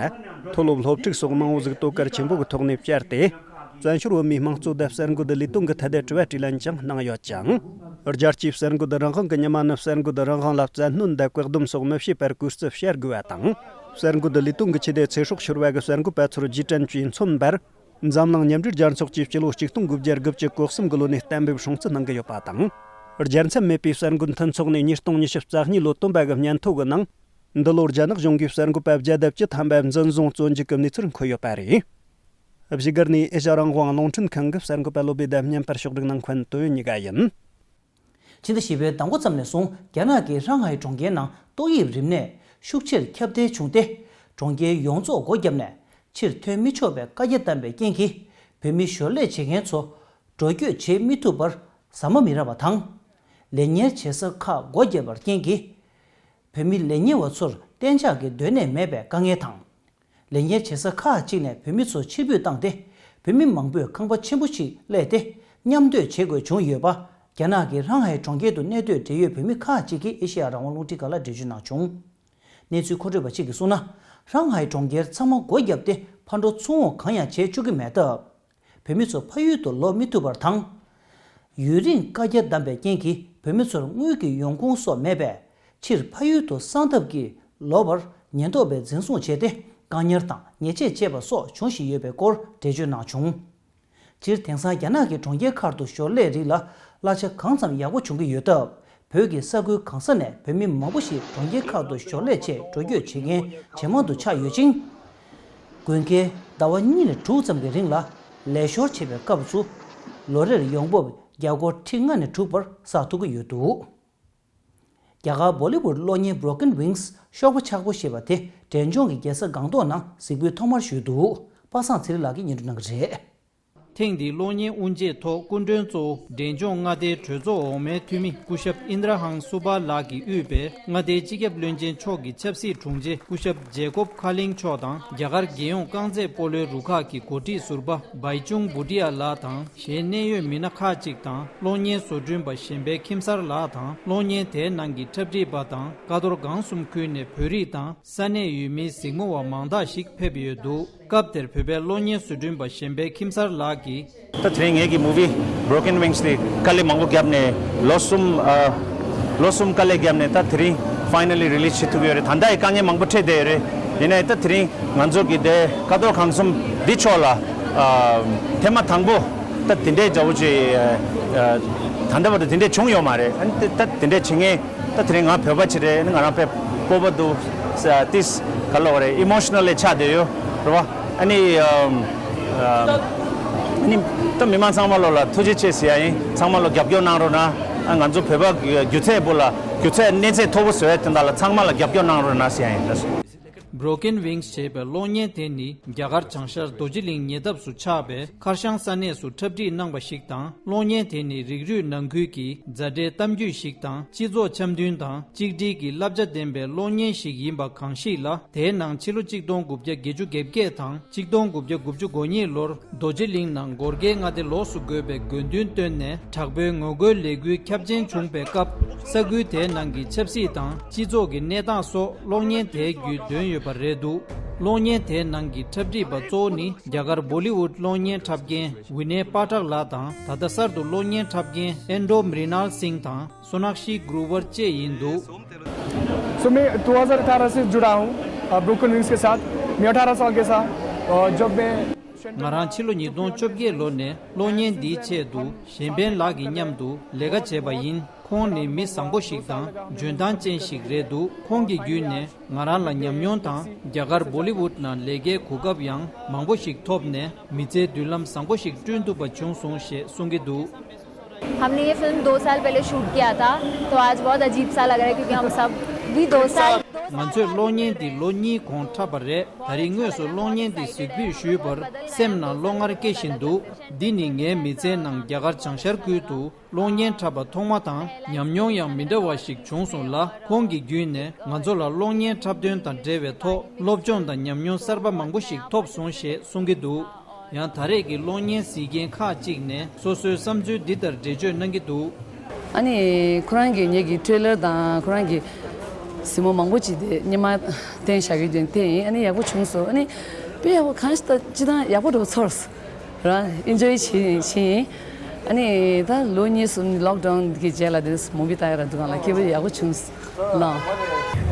མཐོ་སློབ་སློབ་ཕྲུག་སོགས་མང་བོ་ཟིག་དོ་གལ་ཆེན་པོ་གི་ཐོག་ནས་བཅར་ཏེ། བཙན་བྱོལ་བོད་མིའི་དམངས་གཙོ་དང་གསར་འགོད་ལས་དོན་གྱི་ཐད་དུ་དྲི་བ་དྲིས་ལན་ཀྱང་གནང་ཡོད་ཅིང་། རྒྱལ་སྤྱིའི་གསར་འགོད་རང་དབང་གི་ཉི་མ་ནི་གསར་འགོད་རང་དབང་ལ་བཙན་གནོན་དང་བཀག་སྡོམ་སོགས་མི་བྱེད་པར་སྐུལ་རྩིས་བྱ་དགོས་པ་དང་། གསར་འགོད་ལས་དོན་གྱི་ཆེད་དུ་ཚེ་སྲོག་ཤོར་བ་གི་གསར་འགོད་པ་ཚོར་རྗེས་དྲན་གྱིས་མཚོན་པར། འཛམ་གླིང་མཉམ་འབྲེལ་རྒྱལ་ཚོགས་ཀྱིས་སྤྱི་ལོ་གཅིག་སྟོང་དགུ་བརྒྱ་དགུ་བཅུ་གོ་གསུམ་གྱི་ལོ་ནས་གཏན་འབེབས་སྲུང་བརྩི་གནང་གི་ཡོད་པ་དང་། རྒྱལ་མཚམས་མེད་པའི་གསར་འགོད་མཐུན་ཚོགས་ནས་ཉིས་སྟོང་ཉི་ཤུ་རྩ་གཉིས་ལོ་བཏོན་པ་གི་སྙན་ཐོ་གི་ནང་། འདི་ལོར་རྒྱ་ནག་གཞུང་གིས་གསར་འགོད་པ་བརྒྱ་དང་བཅུ་ཐམ་པ་འཛིན་བཟུང་བཙོན་འཇུག་གི་གནས་ཚུལ་འཁོད་ཡོད་པ་རེད། བཞུགས་སྒར་ནས་ཨེ་ཤ་རང་དབང་རླུང་འཕྲིན་ཁང་གི་གསར་འགོད་པ་བློ་བྷེ་དང་བརྙན་པར་ཕྱོགས་སྒྲིག་གནང་མཁན་ཏོ་ཡོན་གཉིས་ཀ་ཡིན། ཕྱི་ཟླ་བཞི་པའི་ཟླ་འགོ་ཙམ་ནས་བཟུང་རྒྱ་ནག་གི་ཧྲང་ཧའེ་གྲོང་ཁྱེར་ནང་ཏོག་དབྱིབས་རིམས་ནད་ཤུགས་ཆེར་ཁྱབ་གདལ་བྱུང་སྟེ། གྲོང་ཁྱེར་ཡོངས་རྫོགས་སྒོ་བརྒྱབ་ནས་ཕྱིར་ཐོན་མི་ཆོག་པའི་བཀའ་རྒྱ་བཏང་པའི་རྐྱེན་གྱིས། བོད་མི་ཞོར་ལས་བྱེད་མཁན་ཚོ་འགྲོ་སྐྱོད་བྱེད་མི་ཐུབ་པར་ཟ་མ་མི་རག་པ་དང་། ལས་གཉེར་བྱེད་ས་ཁག་སྒོ་བརྒྱབ་པར་རྐྱེན་གྱིས། བོད་མི་ལས་གཉེར་བ་ཚོར་གཏན་འཇགས་ཀྱི་སྡོད་གནས་མེད་པའི་དཀའ་ངལ་དང་། ལས་གཉེར་བྱེད་ས་ཁག་ཅིག་ནས་བོད་མི་ཚོ་ཕྱིར་འབུད་བཏང་སྟེ། བོད་མི་མང་པོས་ཁང་པ་ཆེན་པོ་ཞིག་གླས་ཏེ་མཉམ་སྡོད་བྱེད་དགོས་བྱུང་ཡོད་པ། རྒྱ་ནག་གི་ཧྲང་ཧའེ་གྲོང་ཁྱེར་དུ་གནས་སྡོད་བགྲེས་ཡོད་བོད་མི་ཁག་ཅིག་གིས་ཨེ་ཤེ་ཡ་རང་དབང་རླུང་འཕྲིན་ཁང་ལ་འགྲེལ་བརྗོད་གནང་བྱུང་། གནས་ཚུལ་མཁོ་སྤྲོད་པ་གཅིག་གིས་གསུངས་ན། ཧྲང་ཧའེ་གྲོང་ཁྱེར་ཚང་མ་སྒོ་བརྒྱབ་སྟེ་ཕར་འགྲོ་ཚུར་འོང་གང་ཡང་བྱེད་བཅུག་གི་མེད་སྟབས། བོད་མི་ཚོ་ཕ་ཡུལ་དུ་ལོག་མི་ཐུབ་པར་དང་། ཡུན་རིང་བཀའ་རྒྱ་བསྡམས་པའི་རྐྱེན་གྱིས་བོད་མི་ཚོར་དངུལ་གྱི་ཡོང་ཁུངས་སོགས་མེད་པས། ཕྱིར་ཕ་ཡུལ་དུ་གསང་ཐབས་ཀྱིས་ལོག་པར་ཉེན་རྟོག་པས་འཛིན་བཟུང་བྱས་ཏེ། བཀག་ཉར་དང་ཉེས་ཆད་བཅད་པ་སོགས་འབྱུང་བཞིན་ཡོད་པའི་སྐོར་འགྲེལ་བརྗོད་གནང་བྱུང་། སྤྱིར་དེང་སང་རྒྱ་ནག་གི་གྲོང་ཁྱེར་ཁག་ཏུ་ཞོར་ལས་རིགས་ལ་གླ་ཆ་གང་ཙམ་ཡག་པོ་བྱུང་གི་ཡོད་སྟབས། བོད་ཀྱི་ས་ཁུལ་གང་ས་ནས་བོད་མི་མང་པོ་ཞིག་གྲོང་ཁྱེར་ཁག་ཏུ་ཞོར་ལས་ཆེད་འགྲོ་སྐྱོད་བྱེད་མཁན་ཇེ་མང་དུ་ཆགས་ཡོད་ཅིང་། དགུན་ཁའི་ཟླ་བ་གཉིས་ནས་དྲུག་ཙམ་གྱི་རིང་ལ་ལས་ཞོར་བྱེད་པའི་སྐབས་སུ། ལོ་རེར་ཡོང་འབབ་རྒྱ་སྒོར་ཁྲི་ལྔ་ནས་དྲུག་བར་བསགས་ཐུབ་ཀྱི་ཡོད་འདུག་རྒྱ་གར་བོ་ལི་ཝུད་གློག་བརྙན་Broken Wingsཤོག་བུ་ཆག་པོ་ཞེས་པ་དེ་འབྲས་ལྗོངས་ཀྱི་རྒྱལ་ས་སྒང་ཏོག་ནང་གཟིགས་འབུལ་ཐོག་མར་ཞུས་འདུག་པ་སངས་ཚེ་རིང་ལགས་ཀྱིས་སྙན་སྒྲོན་གནང་གི་རེད། ཐེངས་འདིའི་གློག་བརྙན་དབུ་འབྱེད་ཐོག་སྐུ་མགྲོན་གཙོ་བོ་འབྲས་ལྗོངས་མངའ་སྡེའི་གྲོས་ཚོགས་འོག་མའི་འཐུས་མི་སྐུ་ཞབས་ཨིན་དྲ་ཧང་སུ་བྷ་ལགས་ཀྱིས་དབུས་པའི་མངའ་སྡེའི་སྤྱི་ཁྱབ་བློན་ཆེན་མཆོག་གི་ཆབ་སྲིད་དྲུང་ཆེ་སྐུ་ཞབས་ཇེ་ཀོབ་ཁ་ལིང་མཆོག་དང་། རྒྱ་གར་རྒྱལ་ཡོངས་རྐང་རྩེད་སྤོ་ལོའི་རུ་ཁག་གི་འགོ་ཁྲིད་ཟུར་པ་བྷའི་ཅུང་བྷུ་ཏི་ཡ་ལགས་དང་། གཞན་གནད་ཡོད་མི་སྣ་ཁག་ཅིག་དང་། གློག་བརྙན་བཟོ་སྐྲུན་པ་གཞན་ཕན་ཁྱིམ་གསར་ལགས་དང་། གློག་བརྙན་དེའི་ནང་གི་འཁྲབ་ཁྲིད་པ་དང་། ཀ་རྡོར་སྒང་གསུམ་ཁུལ་ནས་བོད་རིགས་དང་། ས་གནས་ཡུལ་མིའི་གཟིགས་མོ་བ་མང་དག་ཞིག་ཕེབས་ཡོད་འདུག་སྐབས་དེར་བོད་པའི་གློག་བརྙན་བཟོ་སྐྲུན་པ་གཞན་ཕན་ཁྱིམ་གསར་ལགས་ཀྱིས། ད་དེ་རིང་ངེད་ཀྱི་movie Broken Wingsདེ་དཀའ་ལས་མང་པོ་བརྒྱབ་ནས་ལོ་གསུམ་ཨ་ལོ་གསུམ་དཀའ་ལས་བརྒྱབ་ནས་ད་དེ་རིང་finally releaseབྱེད་ཐུབ་ཡོད་རེད། ད་ལྟ་ཡི་དཀའ་ངལ་མང་པོ་འཕྲད་བསྡད་ཡོད་རེད། ཡིན་ནའི་ད་དེ་རིང་ང་ཚོ་གི་དེ་ཀ་རྡོར་སྒང་གསུམ་འདི་ཕྱོགས་ལ་ཨ་ཐེངས་མ་དང་པོ་ད་དེ་འདྲའི་འདྲ་བོ་ཅིག་ཨ་ད་ལྟ་བར་དུ་དེ་འདྲའི་བྱུང་ཡོད་མ་རེད། ཨ་ནི་ད་དེ་འདྲའི་བྱེད་མཁན། ད་དེ་རིང་ང་བོད་པ་ཅིག་རེད། ང་རང་དཔེ་སྤོབས་པ་འདུག་ས་ཏིས་ག་ལབ་དགོས་རེད། ཨི་མོ་ཤི་ནལ་ལི་ཆགས་བསྡད་ཡོད་རེད་བ། ཨ་ནི་ཨམ་ཨམ་ཨ་ནི་ད་མི་མང་ཚང་མ་ལོ་ལ་ཐུགས་རྗེ་ཆེ་ཟེར་ཡ་ཡིན། ཚང་མ་ལོ་རྒྱབ་སྐྱོར་གནང་རོགས་གནང་། ཨ་ང་ཚོ་བོད་པ་སྒྱུ་རྩལ་པོ་ལ་སྒྱུ་རྩལ་གནས་ཚད་མཐོ་པོ་བཟོ་ཡ་དེ་འདྲ་ལ་ཚང་མ་ལ་རྒྱབ་སྐྱོར་གནང་རོགས་གནང་ཟེར་ཡ་ཡིན། Broken Wingsཞེས་པའི་གློག་བརྙན་དེ་ནི་རྒྱ་གར་བྱང་ཤར་རྡོ་རྗེ་གླིང་ཉེ་འདབས་སུ་ཆགས་པའི་ཁར་ཤང་ས་གནས་སུ་འཁྲབ་ཁྲིད་གནང་བ་ཞིག་དང་། གློག་བརྙན་དེ་ནི་རིགས་རུས་ནང་ཁུལ་གྱི་མཛའ་འབྲེལ་གཏམ་རྒྱུད་ཞིག་དང་། སྤྱི་ཚོགས་འཆམ་མཐུན་དང་གཅིག་སྒྲིལ་གྱི་བསླབ་བྱ་ལྡན་པའི་གློག་བརྙན་ཞིག་ཡིན་པ་གང་ཞིག་ལ། དེའི་ནང་ཕྱི་ལོ་གཅིག་སྟོང་དགུ་བརྒྱ་བརྒྱད་ཅུ་གྱ་བརྒྱད་དང་གཅིག་སྟོང་དགུ་བརྒྱ་དགུ་བཅུ་གོ་གཉིས་ལོར་རྡོ་རྗེ་གླིང་ནང་གོར་གེ་མངའ་སྡེ་ལོགས་སུ་བགོས་པའི་དགོས་འདུན་བཏོན་ནས། དྲག་པོའི་ངོ་རྒོལ་ལས་འགུལ་ཁྱབ་ཆེན་བྱུང་པའི་སྐབས། ས་ཁུལ་དེའི་ནང་གི་ཆབ་སྲིད་དང་སྤྱི་ཚོགས་ཀྱི་གནས་སྟངས་སོགས་གློག་བརྙན་དེའི་བརྒྱུད་འདོན་ཡོད་པ་རེད་འདུག་གློག་བརྙན་དེའི་ནང་གི་འཁྲབ་ཁྲིད་པ་གཙོ་བོ་ནི་རྒྱ་གར་བོ་ལི་ཝུད་གློག་བརྙན་འཁྲབ་མཁན་ཝི་ནེ་པཱ་ཊག་ལགས་དང་། ད་ལྟ་གསར་དུ་གློག་བརྙན་འཁྲབ་མཁན་ཨེན་ཌྲོ་མྲི་ནཱལ་སིང་དང་སོ་ནག་ཤི་གྷྲུ་ཝར་བཅས་ཡིན་འདུག So मैं दो हज़ार अठारह से जुड़ा हूँ broken wings के साथ। मैं अठारह साल के था। और जब मैं ང་རང་ཕྱི་ལོ་ཉིས་སྟོང་བཅོ་བརྒྱད་ལོ་ནས་གློག་བརྙན་འདིའི་ཆེད་དུ་གཞན་ཕན་ལགས་ཀྱི་མཉམ་དུ་ལས་ཀ་བྱས་པ་ཡིན། ཁོང་ནི་མི་བཟང་པོ་ཞིག་དང་འཇོན་ཐང་ཅན་ཞིག་རེད་འདུག་ཁོང་གི་བརྒྱུད་ནས་ང་རང་ལ་ཉམས་མྱོང་དང་རྒྱ་གར་བོ་ལི་ཝུད་ནང་ལས་ཀའི་གོ་སྐབས་ཡང་མང་པོ་ཞིག་ཐོབ་ནས་མི་ཚེའི་མདུན་ལམ་བཟང་པོ་ཞིག་བསྐྲུན་ཐུབ་པ་བྱུང་སོང་ཞེས་གསུང་གི་འདུག हमने ये फिल्म दो साल पहले शूट किया था, तो आज बहुत अजीब सा लग रहा है क्योंकि हम सब भी दो साल ང་ཚོས་གློག་བརྙན་འདི་ལོ་གཉིས་གོང་འཁྲབ་པ་རེད། ད་རིང་དངོས་སུ་གློག་བརྙན་འདི་གཟིགས་འབུལ་ཞུས་པར་སེམས་ནང་བློ་ངར་སྐྱེ་བཞིན་འདུག་འདི་ནི་ངའི་མི་ཚེའི་ནང་རྒྱ་གར་བྱང་ཤར་ཁུལ་དུ་གློག་བརྙན་འཁྲབ་པ་ཐོག་མ་དང་ཉམས་མྱོང་ཡང་མི་འདྲ་བ་ཞིག་བྱུང་སོང་ལ། ཁོང་གི་བརྒྱུད་ནས་ང་ཚོ་ལ་གློག་བརྙན་འཁྲབ་སྟོན་དང་འབྲེལ་བའི་ཐོག་སློབ་སྦྱོང་དང་ཉམས་མྱོང་གསར་པ་མང་པོ་ཞིག་ཐོབ་སོང་ཞེས་གསུང་གི་འདུག་ཡང་ད་རེས་ཀྱི་གློག་བརྙན་གཟིགས་མཁན་ཁག་ཅིག་ནས་སོ་སོའི་བསམ་ཚུལ་འདི་ལྟར་འགྲེལ་བརྗོད་གནང་གི་འདུག་ཨ་ནི་ཁོ་རང་གི་ངེད་ཀྱི་ཊེ་ལར་དང་ཁོ་རང་གི་གཟིགས་མོ་མང་པོ་ཅིག་དེ་སྔོན་མ་བསྟན་བཞག་གི་དེ་དེ་ཡིན། ཨ་ནི་ཡག་པོ་བྱུང་སོང་། ཨ་ནི་དཔེ་ཡག་པོ་གང་ཞིག་ད་སྤྱི་བཏང་ཡག་པོ་འགྲོ་ཚོར་ར་ཨིན་ཇོའི་བྱེད་བྱེད་ཡིན། ཨ་ནི་ད་ལོ་གཉིས་གསུམ་ལོག་ཌའོན་གྱི་རྗེས་ལ་དེ་མུ་བི་ལྟ་ཡ་ར་འདུག་གང་ལ་སྐྱིད་པོ་ཡག་པོ་བྱུང་སོང་།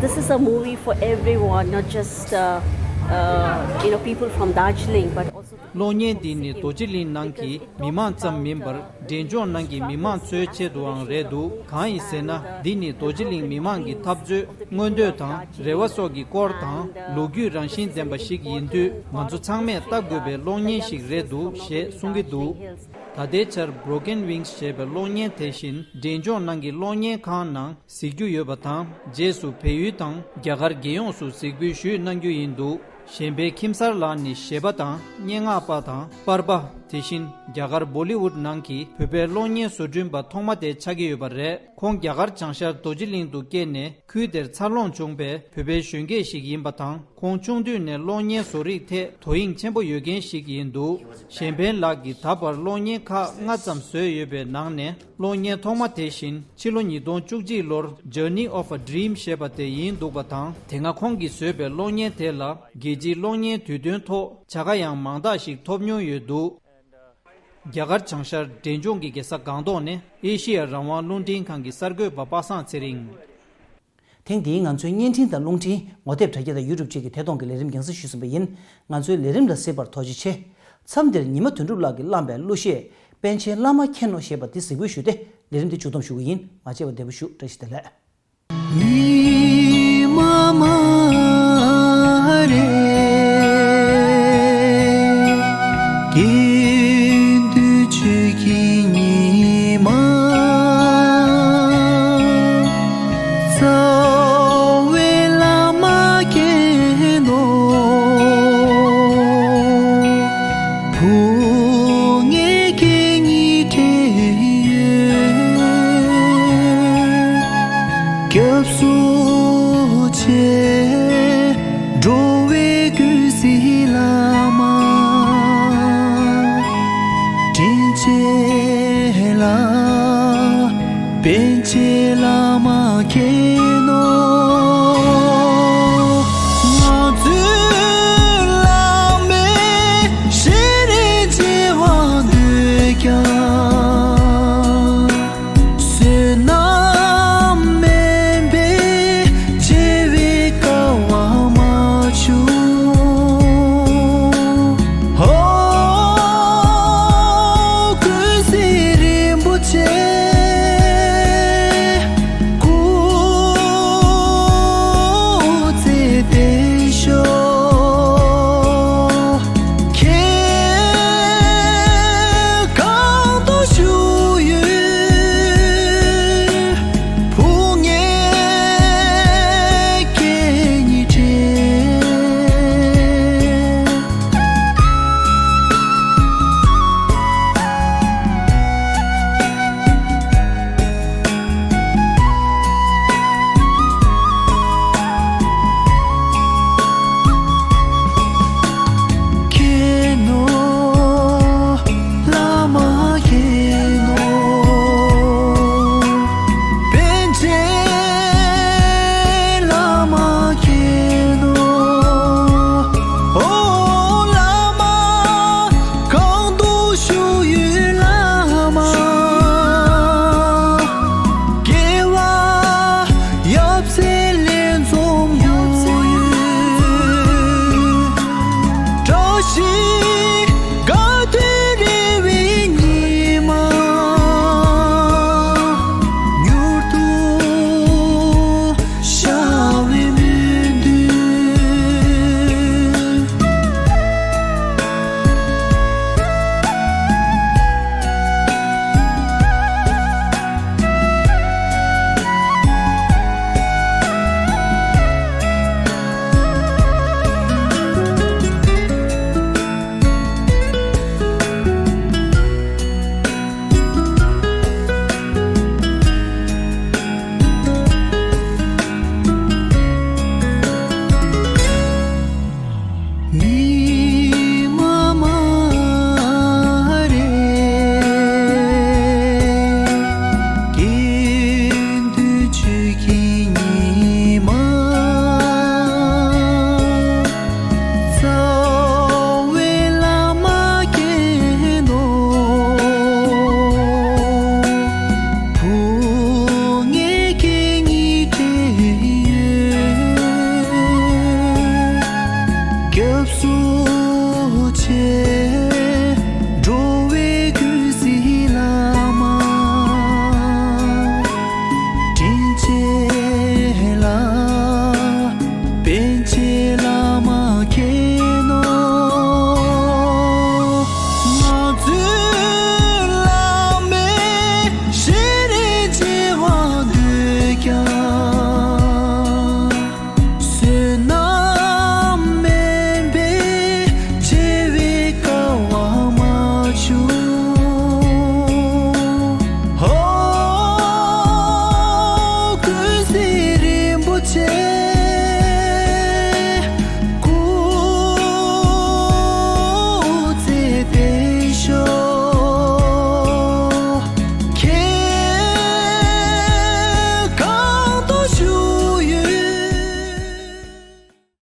This is a movie for everyone, not just uh, uh, you know people from Darjeeling, but also གློག་བརྙན་འདི་ནི་རྡོ་རྗེ་གླིང་ནང་གི་མི་མང་ཙམ་མིན་པར་འབྲས་ལྗོངས་ནང་གི་མི་མང་ཚོའི་ཆེད་དུའང་རེད་འདུག་གང་ཡིན་ཟེར་ན། འདི་ནི་རྡོ་རྗེ་གླིང་མི་མང་གི་འཐབ་རྩོད། མངོན་འདོད་དང་རེ་བ་སོགས་ཀྱི་སྐོར་དང་། ལོ་རྒྱུས་རང་བཞིན་ལྡན་པ་ཞིག་ཡིན་དུས། ང་ཚོ་ཚང་མས་ལྟ་དགོས་པའི་གློག་བརྙན་ཞིག་རེད་འདུག་ཞེས་གསུང་གི་འདུག་ད་ལྟའི་ཆར་Broken Wings་ཞེས་པའི་གློག་བརྙན་དེ་བཞིན་འབྲས་ལྗོངས་ནང་གི་གློག་བརྙན་ཁང་ནང་གཟིགས་རྒྱུ་ཡོད་པ་དང་། རྗེས་སུ་བལ་ཡུལ་དང་རྒྱ་གར་རྒྱལ་ཡོངས་སུ་གཟིགས་འབུལ་ཞུས་གནང་རྒྱུ་ཡིན་འདུག་གཞན་ཕན་ཁྱིམ་གསར་ལགས་ནི་གཞས་པ་དང་སྙན་ངག་པ་དང་པར་པ། དེ་བཞིན་རྒྱ་གར་བོ་ལི་ཝུད་ནང་གི་བོད་པའི་གློག་བརྙན་བཟོ་སྐྲུན་པ་ཐོག་མ་དེ་ཆགས་ཀྱི་ཡོད་པ་རེད། ཁོང་རྒྱ་གར་བྱང་ཤར་རྡོ་རྗེ་གླིང་དུ་སྐྱེས་ནས་ཁུལ་དེར་འཚར་ལོངས་བྱུང་པའི་བོད་པའི་གཞོན་སྐྱེས་ཤིག་ཡིན་པ་དང་། ཁོང་ཆུང་དུས་ནས་གློག་བརྙན་བཟོ་རིག་ཐད་དོ་དབྱིངས་ཆེན་པོ་ཡོད་མཁན་ཞིག་ཡིན་འདུག་གཞན་ཕན་ལགས་ཀྱིས་ད་བར་གློག་བརྙན་ཁག་ལྔ་ཙམ་བཟོས་ཡོད་པའི་ནང་ནས། གློག་བརྙན་ཐོག་མ་དེ་བཞིན་ཕྱི་ལོ་ཉིས་སྟོང་བཅུ་གཅིག་ལོར་Journey of a Dream་ཞེས་པ་དེ་ཡིན་འདུག་པ་དང་། དེ་སྔ་ཁོང་གིས་བཟོས་པའི་གློག་བརྙན་དེ་ལ་རྒྱལ་སྤྱིའི་གློག་བརྙན་དུས་སྟོན་ཐོག་བྱ་དགའ་ཡང་མང་དག་ཞིག་ཐོབ་མྱོང་ཡོད་འདུག་རྒྱ་གར་བྱང་ཤར་འབྲས་ལྗོངས་ཀྱི་རྒྱལ་ས་སྒང་ཏོག་ནས་ཨེ་ཤི་ཡ་རང་དབང་རླུང་འཕྲིན་ཁང་གི་གསར་འགོད་པ་པ་སངས་ཚེ་རིང་། ཐེངས་འདིའི་ང་ཚོའི་བརྙན་འཕྲིན་དང་རླུང་འཕྲིན་ངོ་དེབ་དྲ་རྒྱ་དང་ཡུ་ཊུབ་བཅས་ཀྱི་ཐད་གཏོང་གི་ལས་རིམ་རྒྱང་སྲིང་ཞུས་ཟིན་པ་ཡིན། ང་ཚོའི་ལས་རིམ་ལ་གཟིགས་པར་ཐུགས་རྗེ་ཆེ། མཚམས་འདིར་ཉི་མ་དོན་གྲུབ་ལགས་ཀྱིས་བླངས་པའི་གླུ་གཞས་པཎ་ཆེན་བླ་མ་མཁྱེན་ནོ་ཞེས་པ་འདི་གཟིགས་འབུལ་ཞུས་ཏེ་ལས་རིམ་འདི་མཇུག་བསྡོམས་ཞུ་གི་ཡིན། མ་བརྗེད་པར་བདེ་པོ་བཞུགས། བཀྲ་ཤིས་བདེ་ལེགས། ཉི་མ་མ་རེད། དགེ་འདུན་ཆོས་ཀྱི་ཉི་མ། རྩ་བའི་བླ་མ་མཁྱེན་ནོ། བུ་ངའི་སྐད་སྙིང་དྲན་ཡོད། སྐྱབས་སུ་མཆི། འགྲོ་བའི་ཀུན་གཟིགས་བླ་མ། དྲིན་ཆེ་ལ། པཎ་ཆེན་བླ་མ་མཁྱེན་ནོ།